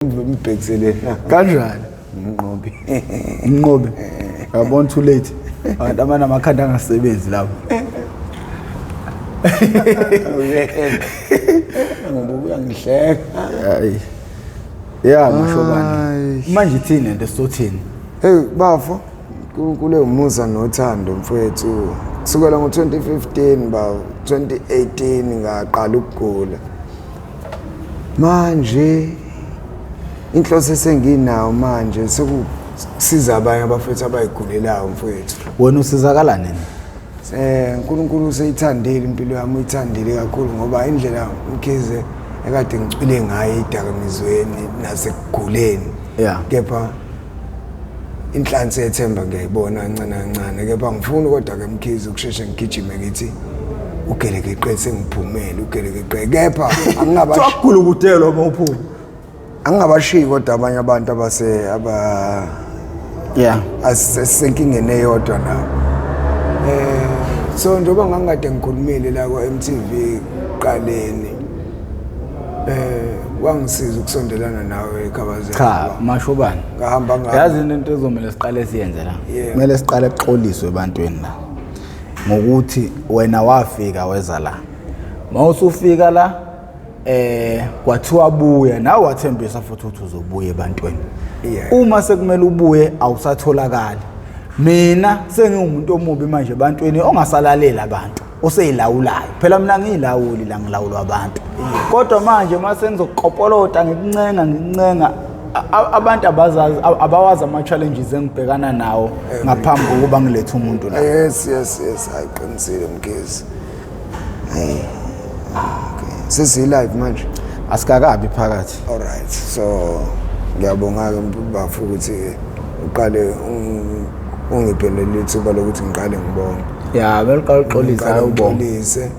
Ngibhekisele Kanjani? Umnqobi. Umnqobi. Yabona, too late. Abantu abanamakhanda angasebenzi lapho. Ngoba uyangihleka. Hayi. Ya, Mashobane. Manje ithini lento, sizothini? Hey bafo, uNkulunkulu ewumusa nothando, mfowethu. Kusukela ngo-2015 ba 2018 ngaqala ukugula. Manje inhloso esenginayo manje sekusiza abanye abafethu abayigulelayo, mfowethu. Wena usizakala nini? uNkulunkulu useyithandile impilo yami, uyithandile kakhulu, ngoba indlela, Mkhize, ekade ngicwile ngayo idakamizweni nasekuguleni. Kepha inhlansi yethemba ngiyayibona kancane kancane, kepha ngifuni kodwa ke, Mkhize, ukusheshe ngigijime ngithi ugelekeqe sengiphumele ugelekeqe, kepha angingabashi. Kugulukudelwa uma uphuma. Angingabashiyi kodwa abanye abantu abase aba asenkingeni eyodwa nabo. So njengoba ngangikade ngikhulumile la kwa MTV qaleni, wangisiza ukusondelana nawe eKhabazela. Cha, Mashobane. Ngahamba ngahamba. Yazi into ezomele siqale siyenze la. Kumele siqale kuxoliswe ebantwini la. Ngokuthi wena wafika weza la. Mawusufika la, kwathiwa buya, nawe wathembisa futhi ukuthi uzobuya ebantwini. Uma sekumele ubuye awusatholakali. Mina sengiwumuntu omubi manje ebantwini, ongasalaleli abantu, oseyilawulayo. Phela mina ngiyilawuli la, ngilawulwa abantu. Kodwa manje mase ngizokopolota, ngikuncenga, ngikuncenga, abantu abazazi, abawazi ama challenges engibhekana nawo ngaphambi kokuba ngilethe umuntu la. Yes, ayiqinisile, Mkhize. Hey, okay, sesi live manje? Asikakabi phakathi. All right, so ngiyabonga ke bafo ukuthi uqale ungiphe leli thuba lokuthi ngiqale ngibonge. Ya, beliqala uxolisa. Ngiqale ubonge. Ngixolise.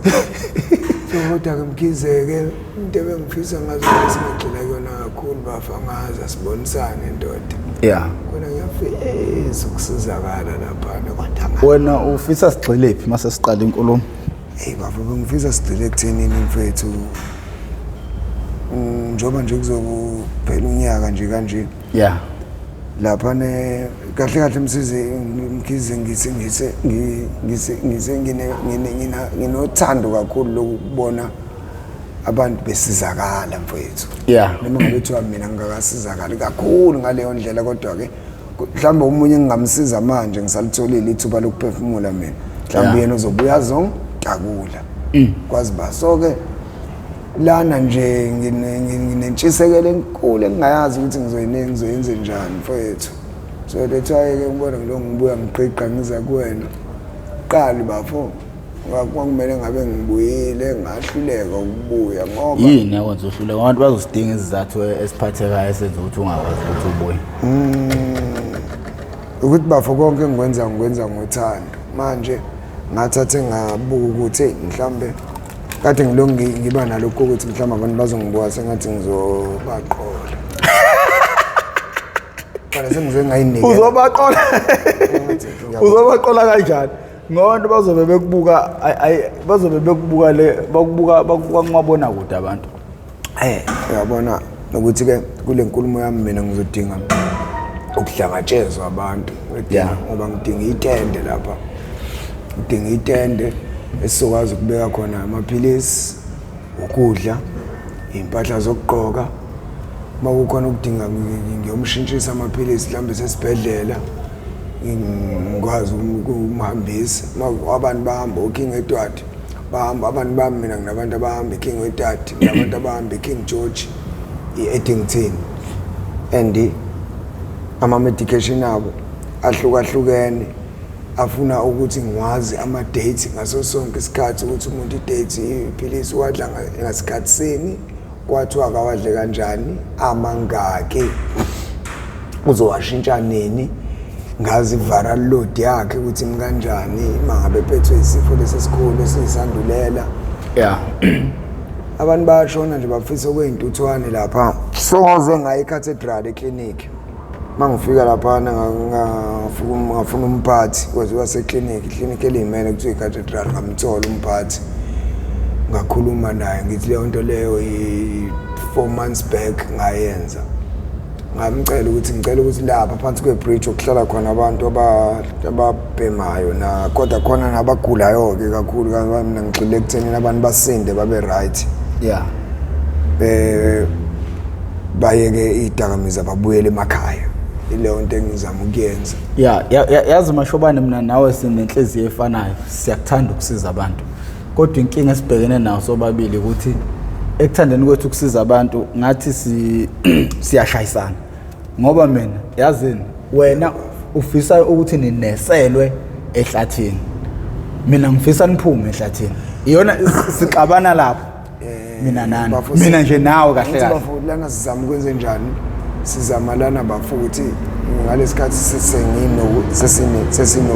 So kodwa-ke, Mkhize-ke, into ebengifisa ngazo singagxila kuyona kakhulu bafa, ngazi asibonisane, ndoda. Khona ngiyafisa ukusizakala laphana, kodwa Wena ufisa sigxilephi mase siqala inkulumo? Eyi bafo, bengifisa sigxile ekuthenini, mfethu, njengoba nje kuzokuphela unyaka nje kanje lapha ne kahle kahle msize Mkhize, ngise ngise ngise ngine ngine nginothando kakhulu lokubona abantu besizakala, mfowethu. Noma ngabe kuthiwa mina ngingakasizakali kakhulu ngaleyo ndlela, kodwa-ke mhlawumbe omunye ngingamsiza manje ngisalitholile ithuba lokuphefumula mina, mhlawumbe yena uzobuya azongitakula, kwazi ba. So-ke lana nje nginentshisekelo enkulu engingayazi ukuthi ngizoyenze njani, mfowethu. So that's why-ke ngibona ngilo ngibuya ngiqiqa ngiza kuwena. Qali bafo, kwakumele ngabe ngibuyile, ngahluleka ukubuya ngoba Yini yakwenza uhluleka? Abantu bazosidinga izizathu esiphathekayo esenza ukuthi ungakwazi ukuthi ubuye. Ukuthi bafo, konke engikwenza ngikwenza ngothando. Manje ngathathe ngabuka ukuthi hey, mhlambe kade ngilokhu ngiba nalokho ukuthi mhlawumbe abantu bazongibuka sengathi ngizobaqola. Kodwa sengize ngayinikela. Uzobaqola? Uzobaqola kanjani? Ngoba abantu bazobe bekubuka, bazobe bekubuka le, bakubuka, bakubuka kumabonakude abantu. Uyabona ukuthi ke kule nkulumo yami mina ngizodinga ukuhlangatshezwa abantu. Ngidinga ngoba ngidinga itende lapha, ngidinga itende esizokwazi ukubeka khona amaphilisi, ukudla, iy'mpahla zokugqoka. Uma kukhona ukudinga ngiyomshintshisa amaphilisi mhlawumbe sesibhedlela, ngikwazi ukumhambisa. Uma abantu bahamba oKing Edward, bahamba abantu bami, mina nginabantu abahamba eKing Edward, nginabantu abahamba eKing George, i-Addington, and ama-medication abo ahlukahlukene, afuna ukuthi ngiwazi ama-date ngaso sonke isikhathi, ukuthi umuntu i-date iphilisi wadla ngasikhathi sini, kwathiwa akawadle kanjani, amangaki, uzowashintsha nini, ngazi i-viral load yakhe ukuthi imi kanjani uma ngabe ephethwe isifo lesi esikhulu esiyisandulela. Abantu bayashona nje, bafisa okwey'ntuthwane lapha. Soze ngaye eCathedral eklinikhi. Uma ngifika laphana ngafuna umphathi waseklinikhi, iklinikhi eliyimele kuthiwa i-Cathedral. Ngamthola umphathi, ngakhuluma naye, ngithi leyo nto leyo i-4 months back ngayenza. Ngamcela ukuthi ngicela ukuthi lapha phansi kwe-bridge okuhlala khona abantu ababhemayo na kodwa khona nabagulayo-ke kakhulu, mina ngigxile ekuthenini abantu basinde babe right. Bayeke idakamizwa babuyele emakhaya. Ileyo nto engizama ukuyenza. Yeah, yazi Mashobane, mina nawe sinenhliziyo efanayo, siyakuthanda ukusiza abantu. Kodwa inkinga esibhekene nayo sobabili ukuthi ekuthandeni kwethu ukusiza abantu ngathi siyashayisana. Ngoba mina yazini, wena ufisa ukuthi nineselwe ehlathini. Mina ngifisa niphume ehlathini. Iyona sixabana lapho. Mina nani? Bafo, Mina nje nawe kahle Ngithi kahle. bafo, lana sizama ukwenze njani? Sizama lana bafo ukuthi ngalesikhathi sesengino sesine sesino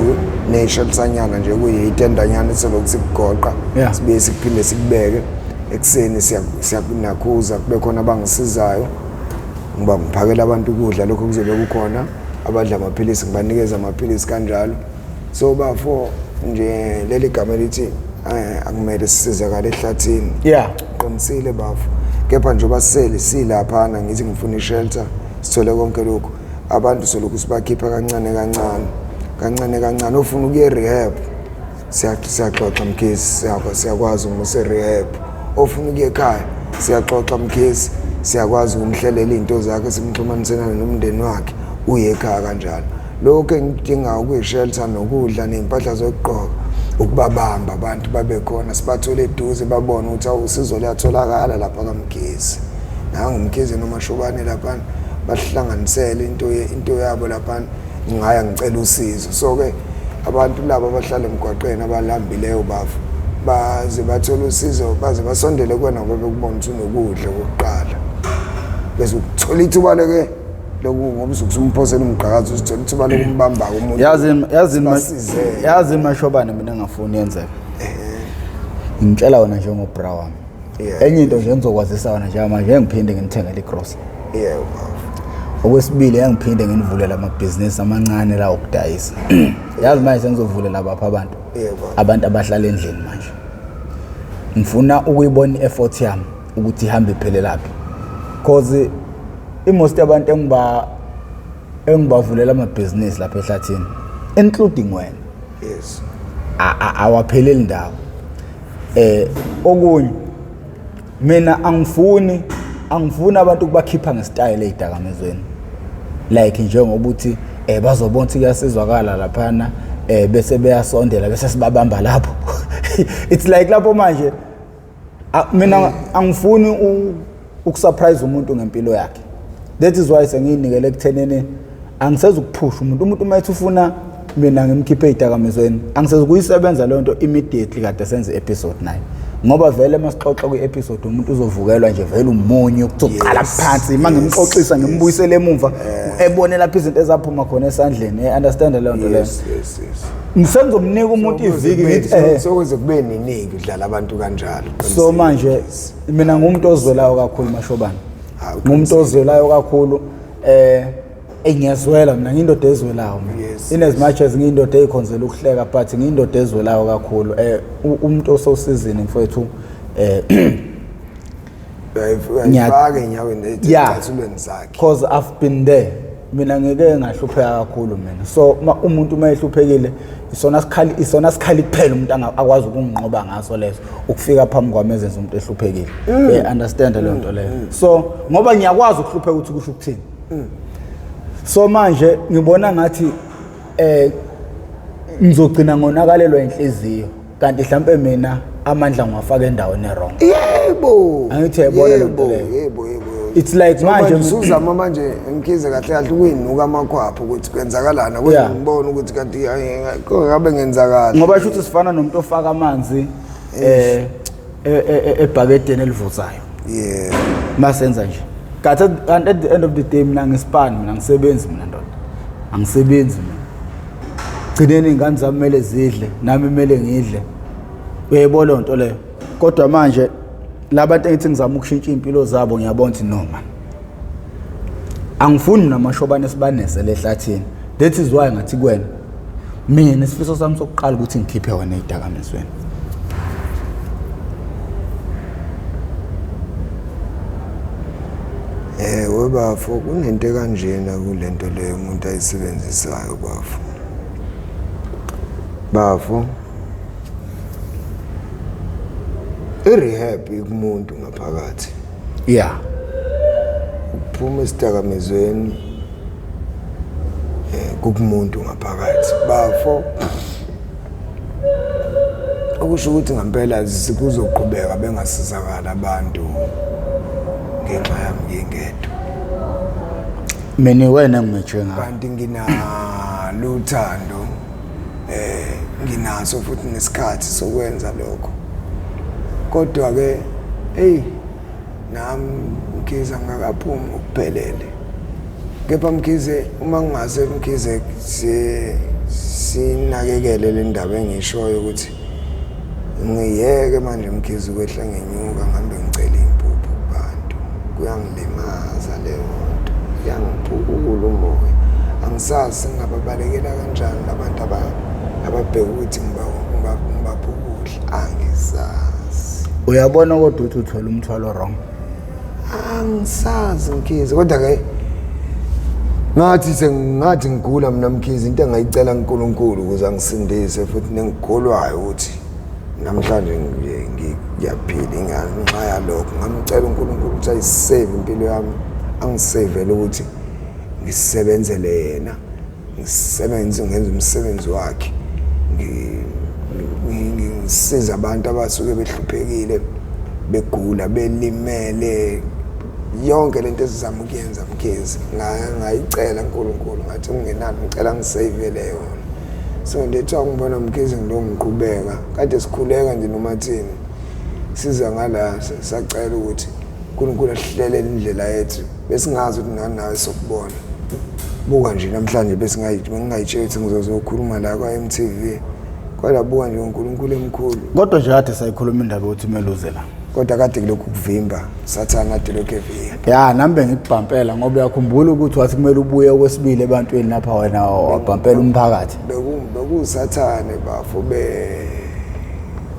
nesheltanyana nje, kuyitendanyana selokhu sikugoqa, sibuye sikuphinde sikubeke ekuseni, siyakunakhuza, kube khona abangisizayo, ngiba ngiphakela abantu ukudla, lokho kuzobe kukhona abadla amaphilisi, ngibanikeza amaphilisi kanjalo. So bafo nje, leli gama elithi akumele sisizakale ehlathini, qinisile bafo. Kepha njengoba sisele silaphana, ngithi ngifuna ishelter, sithole konke lokhu, abantu solokhu sibakhipha kancane kancane, kancane kancane. Ofuna ukuya e-rehab, siyaxoxa Mkhize, siyakwazi umusa e-rehab. Ofuna ukuya ekhaya, siyaxoxa Mkhize, siyakwazi ukumhlelela iy'nto zakhe, simxhumaniselane nomndeni wakhe, uye ekhaya kanjalo. Lokhu engikudingayo kuyi-shelter nokudla ney'mpahla zokugqoka, ukubabamba abantu babe khona, sibathole eduze, babone ukuthi awu, usizo luyatholakala lapha kaMkhize, nangu uMkhize noMashobane laphana, bahlanganisele into yabo laphana, ngingaya ngicela usizo. So-ke abantu laba abahlala emgwaqeni abalambileyo bafo, baze bathole usizo, baze basondele kuwena ngoba bekubona ukuthi unokudla okokuqala, bese ukuthola ithuba leke loku, ngoba usuke umphosela umgqakazi, uzithola ithuba lokumbamba umuntu. Yazi. Sibasize. Yazi Mashobane, mina ngafuni yenzeka. Ngitshela wena njengobra wami. Enye into nje engizokwazisa wona njengamanje, ngiphinde ngimthengele igrosa. Yebo bafo. Okwesibili, ngiphinde nginivulela amabhizinisi amancane la okudayisa. Yazi manje sengizovulela bapha abantu. Yebo. Abantu abahlala endlini manje. Ngifuna ukuyibona i-effort yami ukuthi ihambe iphelelaphi. Cause i-most yabantu engibavulela amabhizinisi lapha ehlathini, including wena, awapheleli ndawo. Okunye, mina angifuni abantu kubakhipha ngesitayela ezidakamizweni, like njengoba uthi bazobona ukuthi kuyasizwakala laphana, bese beyasondela, bese sibabamba lapho. It's like lapho manje mina angifuni ukusurprise umuntu ngempilo yakhe. That is why sengiyinikele ekuthenini angisezukuphusha umuntu. Umuntu uma ethi ufuna mina ngimkhiphe ey'dakamizweni, angisezukuyisebenza leyo nto immediately kade senze i-episode naye, ngoba vele uma sixoxa kwi-episode umuntu uzovukelwa nje vele umunyu kuzoqala phansi. Uma ngimxoxisa, ngimbuyisele emumva, ebone lapho izinto ezaphuma khona esandleni, understand leyo nto leyo. Yes. Ngisengizomnika umuntu iviki, ngithi Sokuze kube niniki udlala abantu kanjalo. So manje mina ngumuntu ozwelayo kakhulu, Mashobane. Hawu. Ngumuntu ozwelayo kakhulu, engiyazwela mina, ngiyindoda ezwelayo mina. In as much as ngiyindoda eyikhonzela ukuhleka, but ngiyindoda ezwelayo kakhulu. Umuntu ososizini mfowethu, Uyayifaka enyaweni, ezicathulweni zakhe. Because I've been there mina, ngike ngahlupheka kakhulu mina. So ma umuntu uma ehluphekile, isona sikhali kuphela umuntu akwazi ukunginqoba ngaso leso, ukufika phambi kwami ezenza umuntu ehluphekile. Understand leyo nto leyo? So ngoba ngiyakwazi ukuhlupheka ukuthi kusho ukuthini. So manje ngibona ngathi ngizogcina ngonakalelwa inhliziyo, kanti mhlambe mina amandla ngiwafaka endaweni e-wrong. Angithi uyayibona le nto leyo? Yebo. It's like So manje manje usuzama manje Mkhize kahle kahle ukuyinuka amakhwapha ukuthi kwenzakalana, ngibona ukuthi kanti ngabe ngenza kahle. Ngoba shuthi sifana nomuntu ofaka amanzi ebhakedeni elivuzayo. Masenza nje kanti at the end of the day mina ngisipani, mina ngisebenzi, mina ndoda angisebenzi mina. Gcineni iy'ngane zami kumele zidle, nami kumele ngidle, uyayibona leyo nto leyo? Kodwa manje labantu engithi ngizama ukushintsha iy'mpilo zabo, ngiyabona ukuthi no man, angifuni namashobane sibanesele ehlathini. That is why ngathi kuwena, mina isifiso sami sokuqala ukuthi ngikhiphe wena ey'dakamizweni. Bafo, kunento kanjena kulento leyo umuntu ayisebenzisayo bafo. Bafo, i-rehab ikumuntu ngaphakathi. Ukuphuma esidakamizweni kukumuntu ngaphakathi bafo. Okusho ukuthi ngempela kuzoqhubeka bengasizakala abantu ngenxa yami ngingedwa. Mina wena ngimejwe ngawe. Kanti nginalo uthando, nginaso futhi nesikhathi sokwenza lokho. Kodwa ke hey, nami Mkhize ngakaphumi ngokuphelele. Kepha Mkhize, uma ngingase Mkhize sinakekele le ndaba engishoyo ukuthi ngiyeke manje Mkhize ukwehla ngenyuka ngihambe ngicela impuphu kubantu. Kuyangilimaza leyo nto, iyangiphukula umoya. Angisazi sengingababalekela kanjani labantu ababheka ukuthi ngibapha ukudla. Angisazi. Uyabona kodwa ukuthi uthwele umthwalo wrong. Angisazi Mkhize, kodwa ke ngathi sengathi ngigula mina Mkhize, into engayicela kuNkulunkulu ukuze angisindise futhi nengikholwayo ukuthi namhlanje ngiyaphila ngenxa yalokho. Ngamcela uNkulunkulu ukuthi ayisave impilo yami, angisavele ukuthi ngisebenzele yena, ngisebenze ngenze umsebenzi wakhe, ngisize abantu abasuke behluphekile, begula, belimele, yonke lento esizama ukuyenza Mkhize. Ngayicela uNkulunkulu ngathi ungenani, ngicela ngisavele yona. So lethiwa ngibona Mkhize ngilokhu ngiqhubeka, kade sikhuleka nje noma thini siza ngala, sacela ukuthi uNkulunkulu asihlelele indlela yethu, besingazi ukuthi nani nawe sokubona. Buka nje namhlanje bengingayitsheli ukuthi ngizozokhuluma la kwa-MTV, kodwa buka nje uNkulunkulu emkhulu. Kodwa nje kade sayikhuluma indaba yokuthi kumele uze la. Kodwa kade kulokhu kuvimba, Sathane kade lokhu evimba. Ya, nami bengikubhampela ngoba uyakhumbula ukuthi wathi kumele ubuye okwesibili ebantwini lapha, wena wabhampela umphakathi. Bekusathane bafo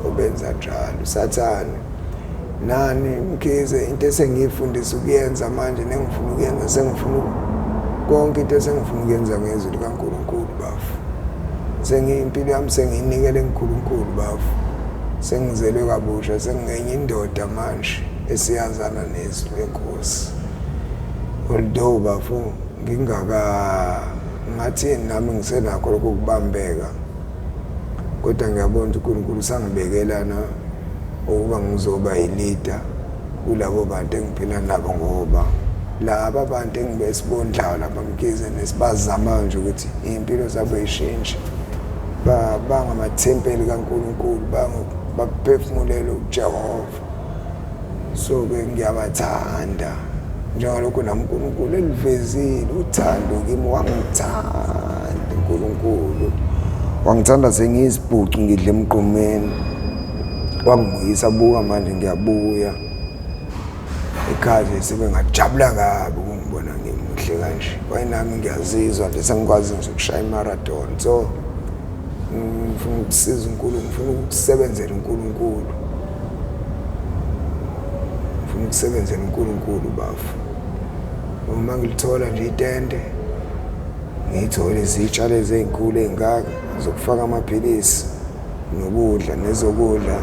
obenza njalo, Sathane. Nani Mkhize, into esengiyifundisa ukuyenza manje nengifuna ukuyenza, sengifuna konke into esengifuna ukuyenza ngezwi likaNkulunkulu bafo. Sengiyimpilo yami sengiyinikele kuNkulunkulu bafo. Sengizelwe kabusha, sengingenye indoda manje esiyazana nezwi lenkosi. Although bafo ngingaka ngathi nami ngisenakho lokho kubambeka, kodwa ngiyabona ukuthi uNkulunkulu usangibekelana ukuba ngizoba yilida kulabo bantu engiphila nabo, ngoba laba bantu engibesibondlayo lapha Mkhize nesibazamayo nje ukuthi iy'mpilo zabo y'shintshe, bangamathempeli kaNkulunkulu, baphefumulelwe uJehova. So-ke ngiyabathanda njengalokho nami uNkulunkulu elivezile uthando kimi, wangithanda uNkulunkulu, wangithanda sengiyisibhucu ngidla emgqomeni, wangibuyisa. Buka manje ngiyabuya ekhaya nje, sebengajabula kabi ukungibona ngimuhle kanje. Kwaye nami ngiyazizwa nje sengikwazi nje ukushaya imarathon. So ngifuna ukusiza uNkulunkulu, ngifuna ukusebenzela uNkulunkulu, ngifuna ukusebenzela uNkulunkulu bafo. Uma ngilithola nje itende, ngiyithole izitsha lezi ey'nkulu ey'ngaka zokufaka amaphilisi nokudla nezokudla,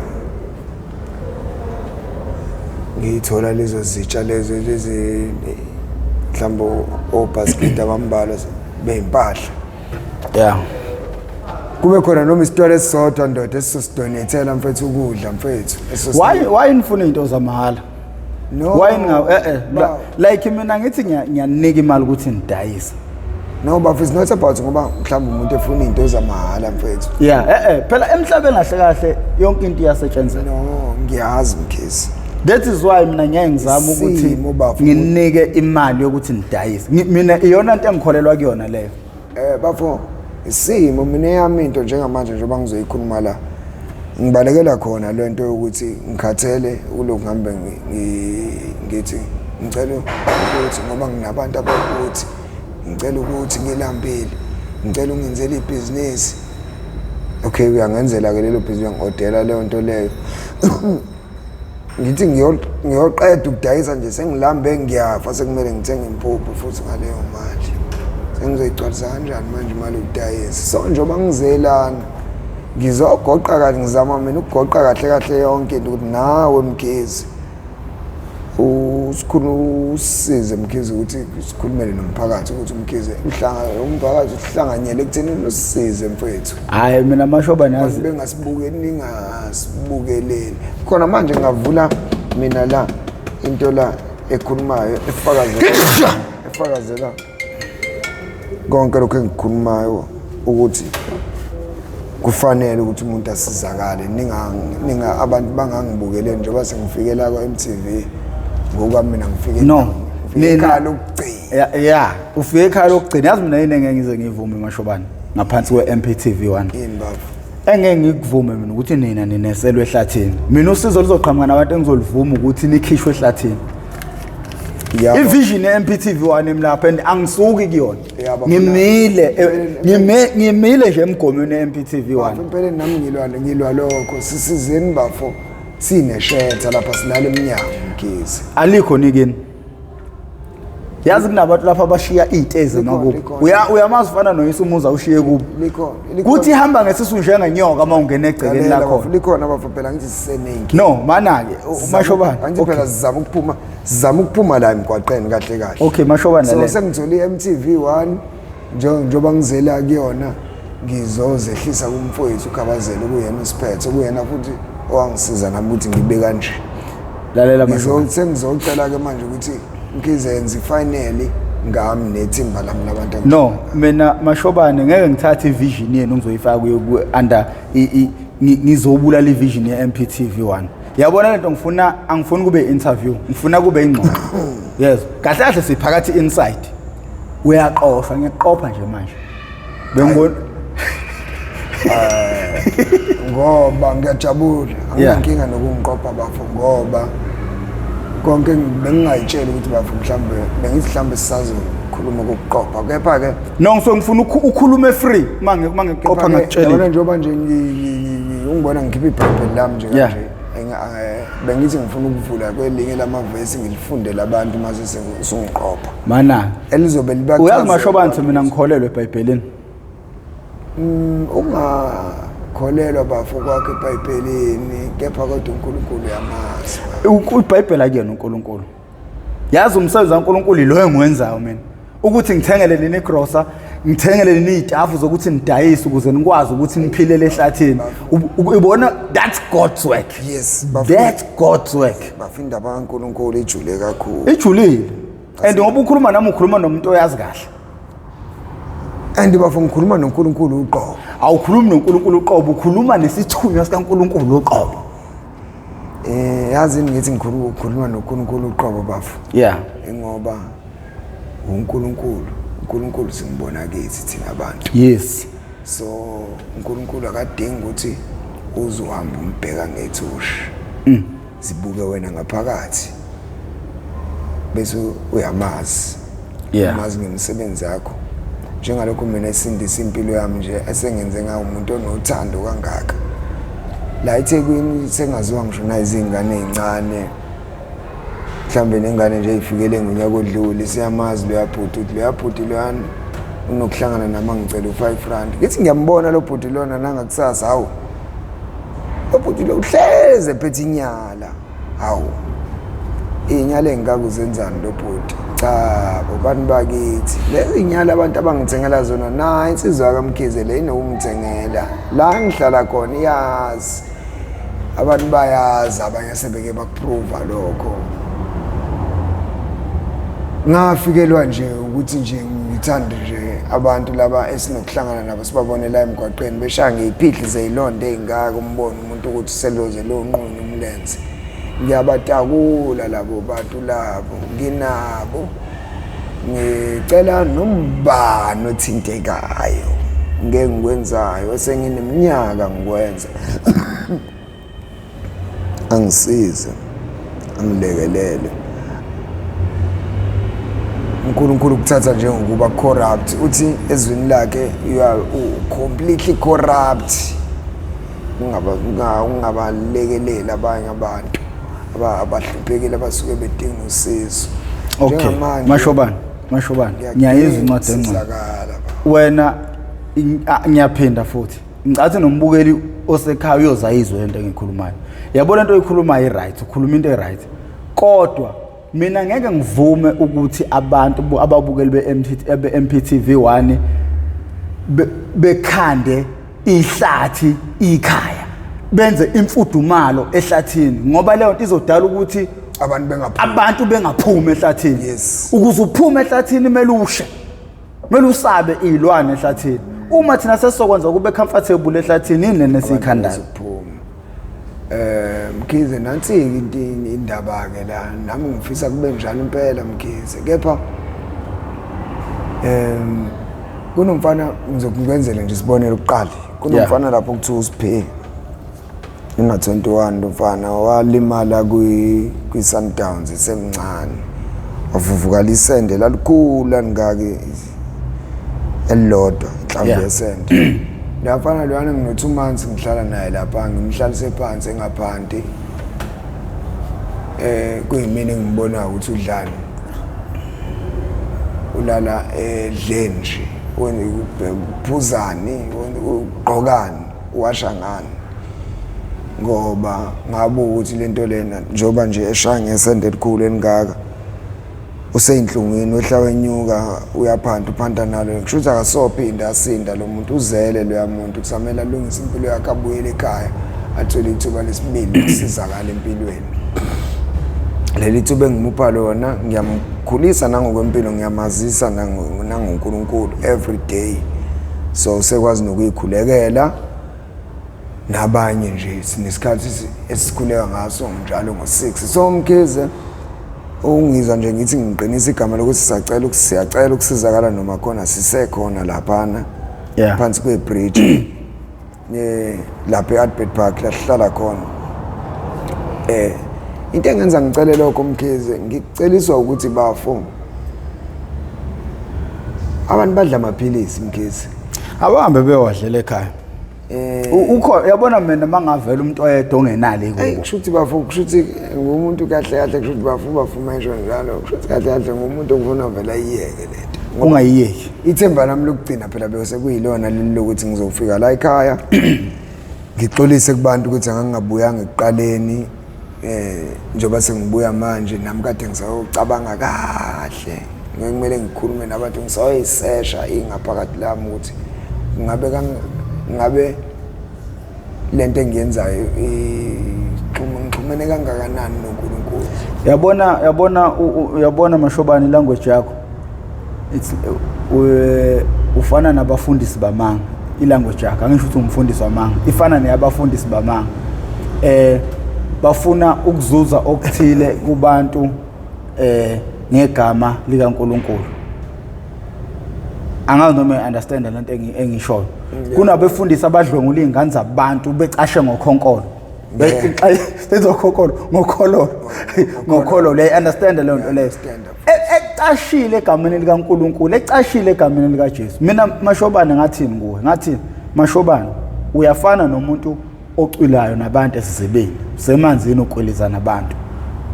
ngiyithola lezo zitsha lezo lezi mhlawumbe obhasikidi abambalwa beyimpahla. Kube khona noma isitolo esisodwa ndoda esizosidonethela mfethu ukudla mfethu. Why nifuna into zamahhala? No. Why ninga like mina ngithi ngiyanika imali ukuthi nidayise. No but it's not about ngoba mhlawumbe umuntu efuna into zamahhala mfethu. Yeah, phela emhlabeni kahle kahle yonke into iyasetshenziswa. No, ngiyazi Mkhize. That is why mina ngeke ngizame ukuthi nginike imali yokuthi nidayise. Mina iyona into engikholelwa kuyona leyo. Bafo, isimo mina yami into njengamanje njengoba ngizoyikhuluma la, ngibalekela khona lento yokuthi ngikhathele kulokhu ngihambe ngithi ngicela ukuthi ngoba nginabantu abakuthi ngicela ukuthi ngilambile, ngicela ungenzele ibhizinisi. Okay, uyangenzela ke lelo bhizinisi, uyangi-odela leyo nto leyo. Ngithi ngiyoqeda ukudayisa nje sengilambe ngiyafa, sekumele ngithenge impuphu futhi ngaleyo mali. Sengizoyigcwalisa kanjani manje imali yokudayisa? So njengoba ngizelana ngizogoqa kahle, ngizama mina ukugoqa kahle kahle yonke into ukuthi nawe Mkhize usikhulu usize Mkhize ukuthi sikhulumele nomphakathi ukuthi uMkhize umphakathi uhlanganyele ekutheni usisize mfethu. Hayi mina Mashoba nazi bengasibukeli ningasibukeleli khona manje ngavula mina la into la ekhulumayo efakazela konke lokho engikukhulumayo ukuthi kufanele ukuthi umuntu asizakale, ninga abantu bangangibukeleli njengoba sengifike la kwa-MTV ngokwami mina ngifike no ekhaya lokugcina. Ya, ufike ekhaya lokugcina. Yazi mina yini engeke ngize ngiyivume Mashobane ngaphansi kwe-MPTV 1? Yini baba? Engeke ngikuvume mina ukuthi nina nineselwe ehlathini. Mina usizo luzoqhamuka nabantu engizolivuma ukuthi nikhishwe ehlathini. I-vision ye-MPTV 1 emlapha and angisuki kuyona. Ngimile ngimile nje emgomweni ye-MPTV 1. Impela nami ngilwa lokho. Sisizeni bafo, sineshetha lapha silala emnyango Mkhize. Alikho nikini. Yazi kunabantu lapha abashiya iy'tezi emakubo. Uyamazi ufana noyise umuzi awushiye kubo. Kuthi ihamba ngesisu njengenyoka uma ungena egcekeni lakhona. Likhona bafo, phela ngithi siseningi. No, mana-ke Mashobane. Angithi phela sizama ukuphuma, sizama ukuphuma la emgwaqeni kahle kahle. Okay, Mashobane. So sengithole i-MTV 1 njengoba ngizela kuyona ngizozehlisa kumfowethu uKhabazela kuyena usiphethe kuyena futhi owangisiza nami ukuthi ngibe kanje. Lalela Mashobane. Sengizocela ke manje ukuthi Mkhize yenze ifinally ngami nethimba lami labantu. No, mina Mashobane ngeke ngithathe ivision yenu ngizoyifaka kuyo under ngizobulala ivision ye-MPTV 1. Yabona lento ngifuna, angifuni kube interview, ngifuna kube ingxoxo. Yes, kahle kahle siphakathi inside. Uyaqofa, ngiyakuqopha nje manje. Bengibona ngoba ngiyajabula, anginankinga nokungiqopha bafo ngoba konke bengingayitsheli ukuthi bafo mhlambe bengithi mhlambe sisazokhuluma kokuqopha kepha ke no ngisuke ngifuna ukhulume free mangiqopha ngakutshela. Yabona njengoba nje ungibona ngikhipha iBhayibheli lami nje kanje bengithi ngifuna ukuvula kwelinye lamavesi ngilifundele abantu mase usungiqopha. Mana elizobe libachaza. Uyazi Mashobane mina ngikholelwe eBhayibhelini. Ungakholelwa bafo kwakho eBhayibhelini kepha kodwa uNkulunkulu uyamazi. IBhayibheli akuyena uNkulunkulu. Yazi umsebenzi kaNkulunkulu lo engiwenzayo mina. Ukuthi ngithengele nini igrosa, ngithengele nini iy'tafu zokuthi nidayise ukuze nikwazi ukuthi niphilele ehlathini. Ubona that's God's work. Yes, that's God's work. Bafo indaba kaNkulunkulu ijule kakhulu. Ijulile. And ngoba ukhuluma nami ukhuluma nomuntu oyazi kahle. And bafo ngikhuluma noNkulunkulu uqobo. Awukhulumi noNkulunkulu uqobo, ukhuluma nesithunywa sikaNkulunkulu uqobo. Yazi ngithi ngikhuluma noNkulunkulu uqobo bafo. Yeah. Ngoba uNkulunkulu, uNkulunkulu simbona kithi thina abantu. Yes. So uNkulunkulu akadingi ukuthi uzohamba umbheka ngethushi. Zibuke wena ngaphakathi. Bese uyamazi. Yeah. Umazi ngemisebenzi yakho. Njengalokho mina esindisa impilo yami nje esengenze ngawo umuntu onothando kangaka. La eThekwini sengaziwa ngisho nayizingane ezincane. Mhlambe nengane nje ifikele ngonyaka odlule siyamazi loya bhuti uthi loya bhuti loyana unokuhlangana nami angicela u5 rand. Ngithi ngiyambona lo bhuti lona nangakusasa hawu. Lo bhuti lo uhleze ephethe inyala. Hawu. Inyala engikakuzenzani lo bhuti. Cha, bobani bakithi. Lezi inyala abantu abangithengela zona na insizwa kaMkhize le inokungithengela. La ngihlala khona iyazi. Abantu bayazi abanye sebeke bakuprova lokho. Ngafikelwa nje ukuthi nje ngithande nje abantu laba esinokuhlangana nabo sibabone la emgwaqeni beshaya ngeyiphihli zeyilonda ey'ngaka umbone umuntu ukuthi seloze lonqunywa umlenze. Ngiyabatakula labo bantu labo nginabo ngicela nombani othintekayo ngeke ngikwenzayo esengineminyaka ngikwenza angisize angilekelele. uNkulunkulu ukuthatha njengokuba corrupt, uthi ezwini lakhe you are completely corrupt. Ungabalekeleli abanye abantu. Abahluphekile abasuke bedinga usizo. Okay. Njengamanje, Mashobane, Mashobane, ngiyayizwa incwadi engcwele. Ukusizakala, baba. Wena ngiyaphinda futhi. Ngicathi nombukeli osekhaya uyozayizwa lento engikhulumayo. Yabo lento oyikhulumayo i-right, ukhuluma into e-right. Kodwa mina ngeke ngivume ukuthi abantu ababukeli be-MT, be-MPTV 1 bekhande ihlathi ikhaya, benze imfudumalo ehlathini, ngoba leyo nto izodala ukuthi abantu bengaphumi, abantu bengaphumi ehlathini. Ukuze uphume ehlathini kumele ushe, kumele usabe izilwane ehlathini. Uma thina sesizokwenza kube comfortable ehlathini, yini lena esiyikhandayo? Mkhize, nansi-ke into indaba-ke la, nami ngifisa kube njalo impela Mkhize, kepha kunomfana, ngizokwenzela nje isibonelo kuqala. Kunomfana lapho kuthiwa uSiphe, una-21 lo mfana, walimala kwi-Sundowns esemncane, wavuvukala isende lalikhulu lingaki elilodwa, inhlamvu yesende. La mfana loyana ngino-2 months ngihlala naye lapha, ngimhlalise phansi engaphanti, kuyimina engibonayo ukuthi udlani, ulala edleni nje, uphuzani, ugqokani, uwasha ngani, ngoba ngabuka ukuthi lento lena njengoba nje eshaya ngesende elikhulu elingaka, useyinhlungwini, wehla wenyuka, uyaphanta, uphanta nalo, kusho ukuthi akasophinda asinda lo muntu, uzele loya muntu, kusamele alungise impilo yakhe, abuyele ekhaya, athole ithuba lesibili lokusizakala empilweni. Leli thuba engimupha lona, ngiyamkhulisa nangokwempilo, ngiyamazisa nangoNkulunkulu every day, so usekwazi nokuyikhulekela nabanye nje, sinesikhathi esikhuleka ngaso njalo ngo-6. So Mkhize, ungizwa nje ngithi ngiqinisa igama lokuthi siyacela ukusizakala noma khona sisekhona laphana phansi kwe-bridge lapha e-Albert Park la sihlala khona. Into engenza ngicele lokho Mkhize, ngikuceliswa ukuthi bafo abantu badla amaphilisi Mkhize, abahambe bewadlela ekhaya. Ukho uyabona mina mangavela umuntu oyedwa ongenalo ikubo. Hey, kusho ukuthi bafo, kusho ukuthi ngumuntu kahle kahle, kusho ukuthi bafo bafuma ngisho njalo, kusho ukuthi kahle kahle ngumuntu okufuna vele ayiyeke lento. Ungayiyeki. Ithemba lami lokugcina phela bese kuyilona leli lokuthi ngizofika la ekhaya ngixolise kubantu ukuthi angangabuyanga ekuqaleni, njengoba sengibuya manje nami kade ngisayocabanga kahle, ngikumele ngikhulume nabantu, ngisayoyisesha ingaphakathi lami ukuthi ngabe lento engiyenzayo ngixhumene kangakanani noNkulunkulu. Uyabona Mashobane, language yakho it's ufana nabafundisi bamanga. Ilanguage yakho, angisho ukuthi umfundisi wamanga, ifana neyabafundisi bamanga. Bafuna ukuzuza okuthile kubantu ngegama likaNkulunkulu. Angazi noma understand lento engishoyo. Kunabefundisi abadlwengula izingane zabantu becashe ngokhonkolo. Bezokhonkolo ngokhololo. Ngokhololo, you understand leyo nto leyo. Ecashile egameni likaNkulunkulu, ecashile egameni likaJesu. Mina Mashobane ngathini kuwe? Ngathi Mashobane uyafana nomuntu ocwilayo nabantu esizibeni, usemanzini ukweliza nabantu.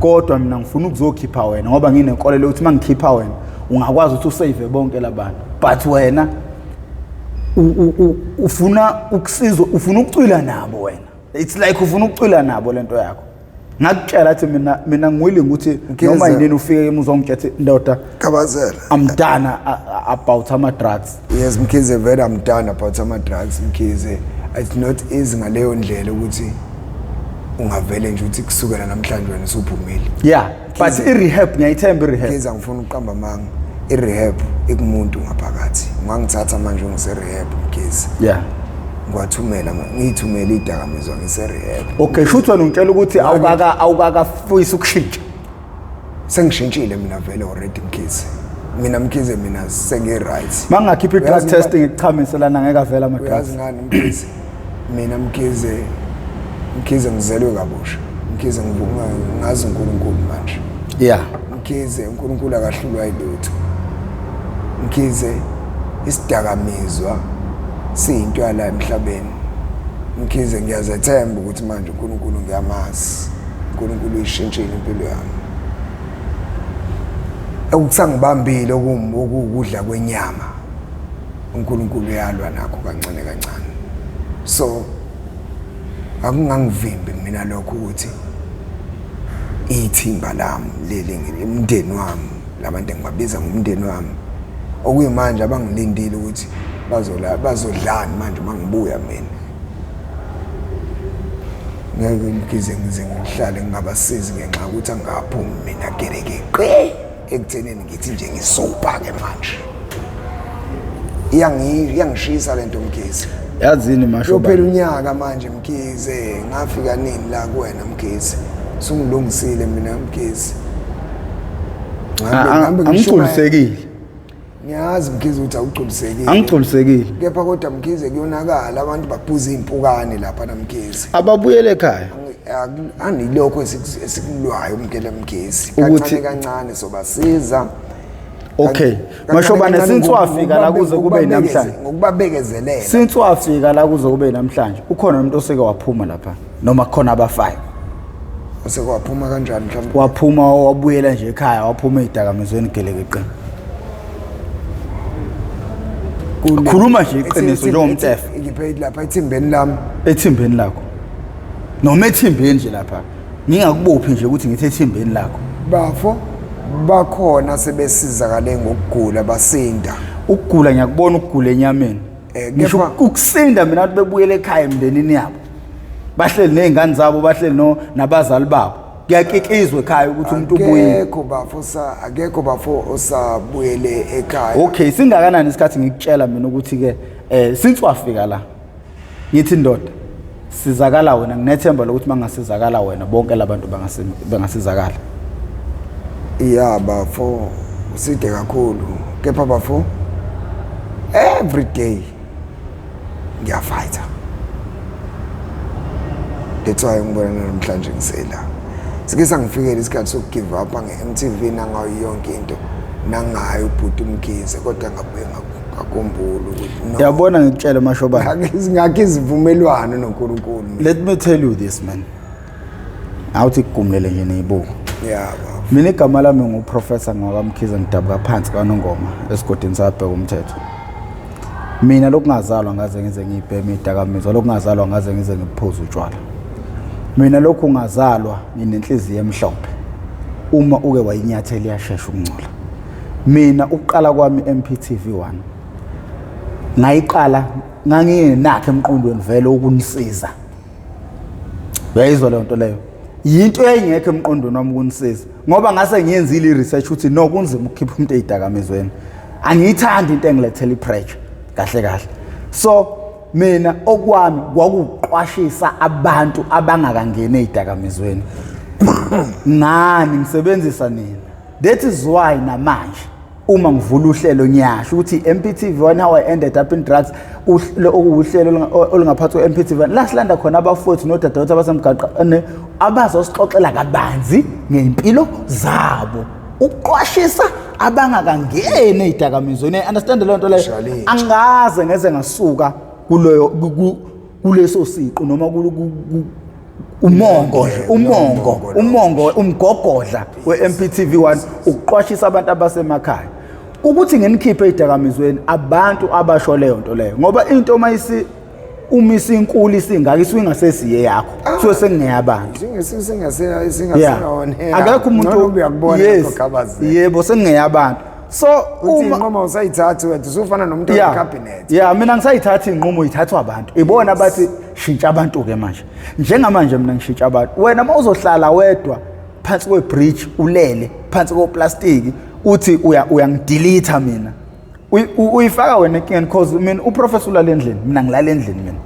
Kodwa mina ngifuna ukuzokhipha wena ngoba nginenkolelo ukuthi mangikhipha wena ungakwazi ukuthi usave bonke labantu. But wena ufuna ukusizwa, ufuna ukucwila nabo wena. It's like ufuna ukucwila nabo lento yakho. Ngakutshela athi mina ngiwilling ukuthi noma yini ufike kimi uzongitshela ukuthi ndoda Khabazela, I'm done about ama drugs. Yes Mkhize, vele I'm done about ama drugs Mkhize. It's not easy ngaleyo ndlela ukuthi ungavele nje uthi kusukela namhlanje wena usuphumile. Yeah, but i-rehab ngiyayithemba i-rehab. Mkhize, angifuni ukuqamba amanga. I-rehab ikumuntu ngaphakathi. Ungangithatha manje ungise-rehab Mkhize. Ngiwathumela, ngiyithumela idakamizwa ngise-rehab. Okay, shuthi wena ungitshela ukuthi awukakafisi ukushintsha. Sengishintshile mina vele already Mkhize. Mina Mkhize mina sengi-right. Mangakhipha i-drug testing ikuchamise lana ngeke avele ama-drugs. Uyazi ngani Mkhize? Mina Mkhize ngizelwe kabusha. Mkhize ngazi uNkulunkulu manje. Mkhize uNkulunkulu akahlulwa yilutho. Mkhize isidakamizwa siyinto yala emhlabeni. Mkhize ngiyazethemba ukuthi manje uNkulunkulu ngiyamazi. uNkulunkulu uyishintshile impilo yami. Okusangibambile okuwukudla kwenyama, uNkulunkulu uyalwa nakho kancane kancane. So akungangivimbi mina lokho ukuthi ithimba lami leli, umndeni wami, labantu engibabiza ngomndeni wami, okuyimanje abangilindile ukuthi bazola bazodlani manje uma ngibuya mina. Ngeke ngize ngihlale ngingabasizi ngenxa yokuthi angaphumi mina gerekeqe ekuthenini ngithi nje ngisopa-ke manje. Iyangishisa lento Mkhize. Yazini masho. Kuyophela unyaka manje Mkhize, ngafika nini la kuwena Mkhize? Sungilungisile mina Mkhize. Angigculisekile. Ngiyazi Mkhize ukuthi awugculisekile. Angigculisekile. Kepha kodwa Mkhize kuyonakala, abantu baphuza impukane lapha naMkhize. Ababuyele ekhaya. Anilokho esikulwayo umkele Mkhize. Kancane kancane sobasiza. Okay. Mashobane, since wafika la kuze kube namhlanje. Ngokubabekezelela. Since wafika la kuze kube namhlanje, ukhona umuntu oseke waphuma lapha noma khona abafayo? Oseke waphuma kanjani mhlawumbe? Waphuma wabuyela nje ekhaya, waphuma ezidakamizweni gelekeqe. Khuluma nje iqiniso njengomtefe. Ngiphe lapha ethimbeni lami. Ethimbeni lakho. Noma ethimbeni nje lapha. Ngingakubophi nje ukuthi ngithi ethimbeni lakho. Bafo, bakhona sebesizakale ngokugula basinda. Ukugula ngiyakubona, ukugula enyameni. Ngisho ukusinda mina abantu bebuyele ekhaya emndenini yabo. Bahleli nezingane zabo, bahleli no nabazali babo. Kuyakikizwa ekhaya ukuthi umuntu ubuyile. Akekho bafo sa, akekho bafo osabuyele ekhaya. Okay, singakanani isikhathi ngikutshela mina ukuthi ke since wafika la ngithi ndoda sizakala wena, nginethemba lokuthi mangasizakala wena bonke labantu bangasizakala. Ya bafo, uside kakhulu. Kepha bafo, every day ngiyafighter. That's why ngibona namhlanje ngisela. Sike sangifikela isikhathi sokugive up nge-MTV nangayo yonke into, nangayo ubhuti uMkhize, kodwa ngabuye ngakhumbula ukuthi no. Yabona ngikutshele Mashobane, ngakho izivumelwano noNkulunkulu. Let me tell you this man. Awuthi kugumlele nje nezibuko. Yeah baba. Mina igama lami nguProfessor ngwakaMkhize, ngidabuka phansi kaNongoma esigodini sabheka umthetho. Mina lokungazalwa ngaze ngize ngibheme idakamizwa, lokungazalwa ngaze ngize ngiphuze utshwala. Mina lokhu ngazalwa nginenhliziyo emhlophe. Uma uke wayinyathela iyashesha ukungcola. Mina ukuqala kwami MPTV 1 ngayiqala ngangingenakho emqondweni vele ukunisiza. Uyayizwa leyo nto leyo? Yinto eyayingekho emqondweni wami ukunisiza, ngoba ngase ngiyenzile i-research ukuthi no, kunzima ukukhipha umuntu ezidakamizweni. Angiyithandi into engilethela i-pressure kahle kahle. So mina okwami kwakuqwashisa abantu abangakangeni ezidakamizweni. Ngani ngisebenzisa nina? That is why namanje uma ngivula uhlelo ngiyasho ukuthi MPTV 1 how I ended up in drugs, okuwuhlelo olungaphathi kwe-MPTV 1 la silanda khona abafowethu nodadewethu abasemgaqweni abazosixoxela kabanzi ngey'mpilo zabo, ukuqwashisa abangakangeni ey'dakamizweni. Understand leyo nto leyo? Angaze ngeze ngasuka kuleyo kuleso siqu noma umongo nje, umongo umgogodla we-MPTV 1 ukuqwashisa abantu abasemakhaya ukuthi ngenikhiphe ezidakamizweni, abantu abasho leyo nto leyo, ngoba into mayisi uma isinkulu isingaka isuke ingasesiye yakho, kusuke sengingeyabantu. Akekho umuntu yebo sengingeyabantu. So uma inqomo usayithathi wena usufana nomuntu wecabinet. Yeah, mina ngisayithatha inqumo, ithathwa abantu. Ibona bathi shintsha abantu ke manje. Njengamanje mina ngishintsha abantu. Wena mawuzohlala wedwa phansi kwebridge ulele phansi koplastiki uthi uyangidelete mina. Uyifaka wena enkingeni, cause mina uprofessor ulala endlini, mina ngilala endlini mina.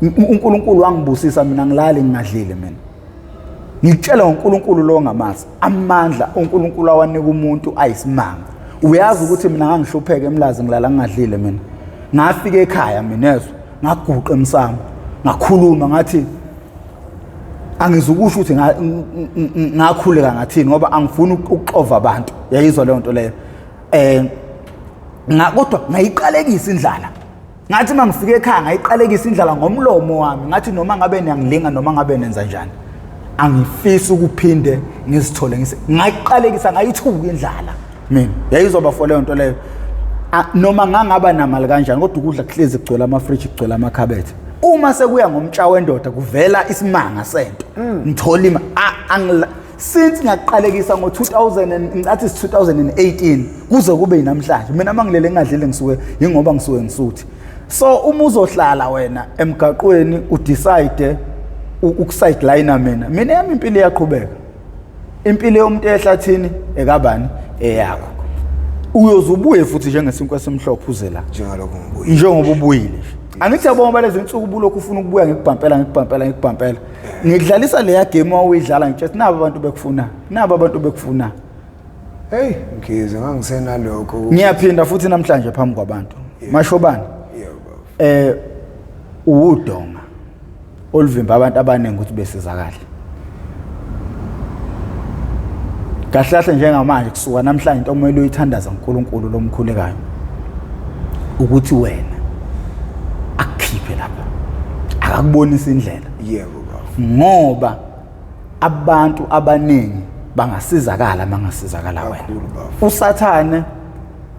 uNkulunkulu wangibusisa mina ngilale ngingadlile mina. Ngitshela ngoNkulunkulu lo ngamazi amandla uNkulunkulu awanika umuntu ayisimanga. Uyazi ukuthi mina ngangihlupheka eMlazi ngilala ngingadlile mina. Ngafika ekhaya mina ezwe ngaguqa emsamo ngakhuluma ngathi angizukusho ukuthi ngakhuleka ngathini ngoba angifuni ukuxova abantu. Yayizwa leyo nto leyo. Kodwa ngayiqalekisa indlala. Ngathi mangifika ekhaya ngayiqalekisa indlala ngomlomo wami, ngathi noma ngabe niyangilinga noma ngabe nenza njani, Angifisi ukuphinde ngizithole ngise ngayiqalekisa, ngayithuka indlala. Mina yayizoba for leyo nto leyo. Noma ngangaba namali kanjani, kodwa ukudla kuhlezi kugcwele amafriji, kugcwele amakhabethe. Uma sekuya ngomtsha wendoda kuvela isimanga sento, ngithola ima since ngaqalekisa ngo-2000 ngicathi is 2018 kuze kube yinamhlanje, mina uma ngilele ngingadlile ngisuke yingoba ngisuke ngisuthi. So uma uzohlala wena emgaqweni udecide ukusideline mina yami impilo iyaqhubeka. Impilo yomuntu ehlathini ekabani eyakho. Uyoze ubuye futhi njengesinkwa esimhlophe uze la. Njengalokho ngibuye. Njengoba ubuyile nje. Angithi yabonga balezi insuku ubulokhu ufuna ukubuya, ngikubhampela, ngikubhampela, ngikubhampela. Ngidlalisa leya game owuyidlala, ngitshela nabo abantu bekufuna, nabo abantu bekufuna. Hey Mkhize, ngangisenalokho. Ngiyaphinda futhi namhlanje phambi kwabantu. Mashobane. Yebo baba. Uwudonga oluvimba abantu abaningi ukuthi besizakale. Kahle kahle njengamanje kusuka namhlanje into okumele uyithandaza uNkulunkulu lomkhulekayo ukuthi wena akukhiphe lapha, akakubonisa indlela. Yebo baba. Ngoba abantu abaningi bangasizakala mangasizakala wena. Kakhulu, baba. uSathane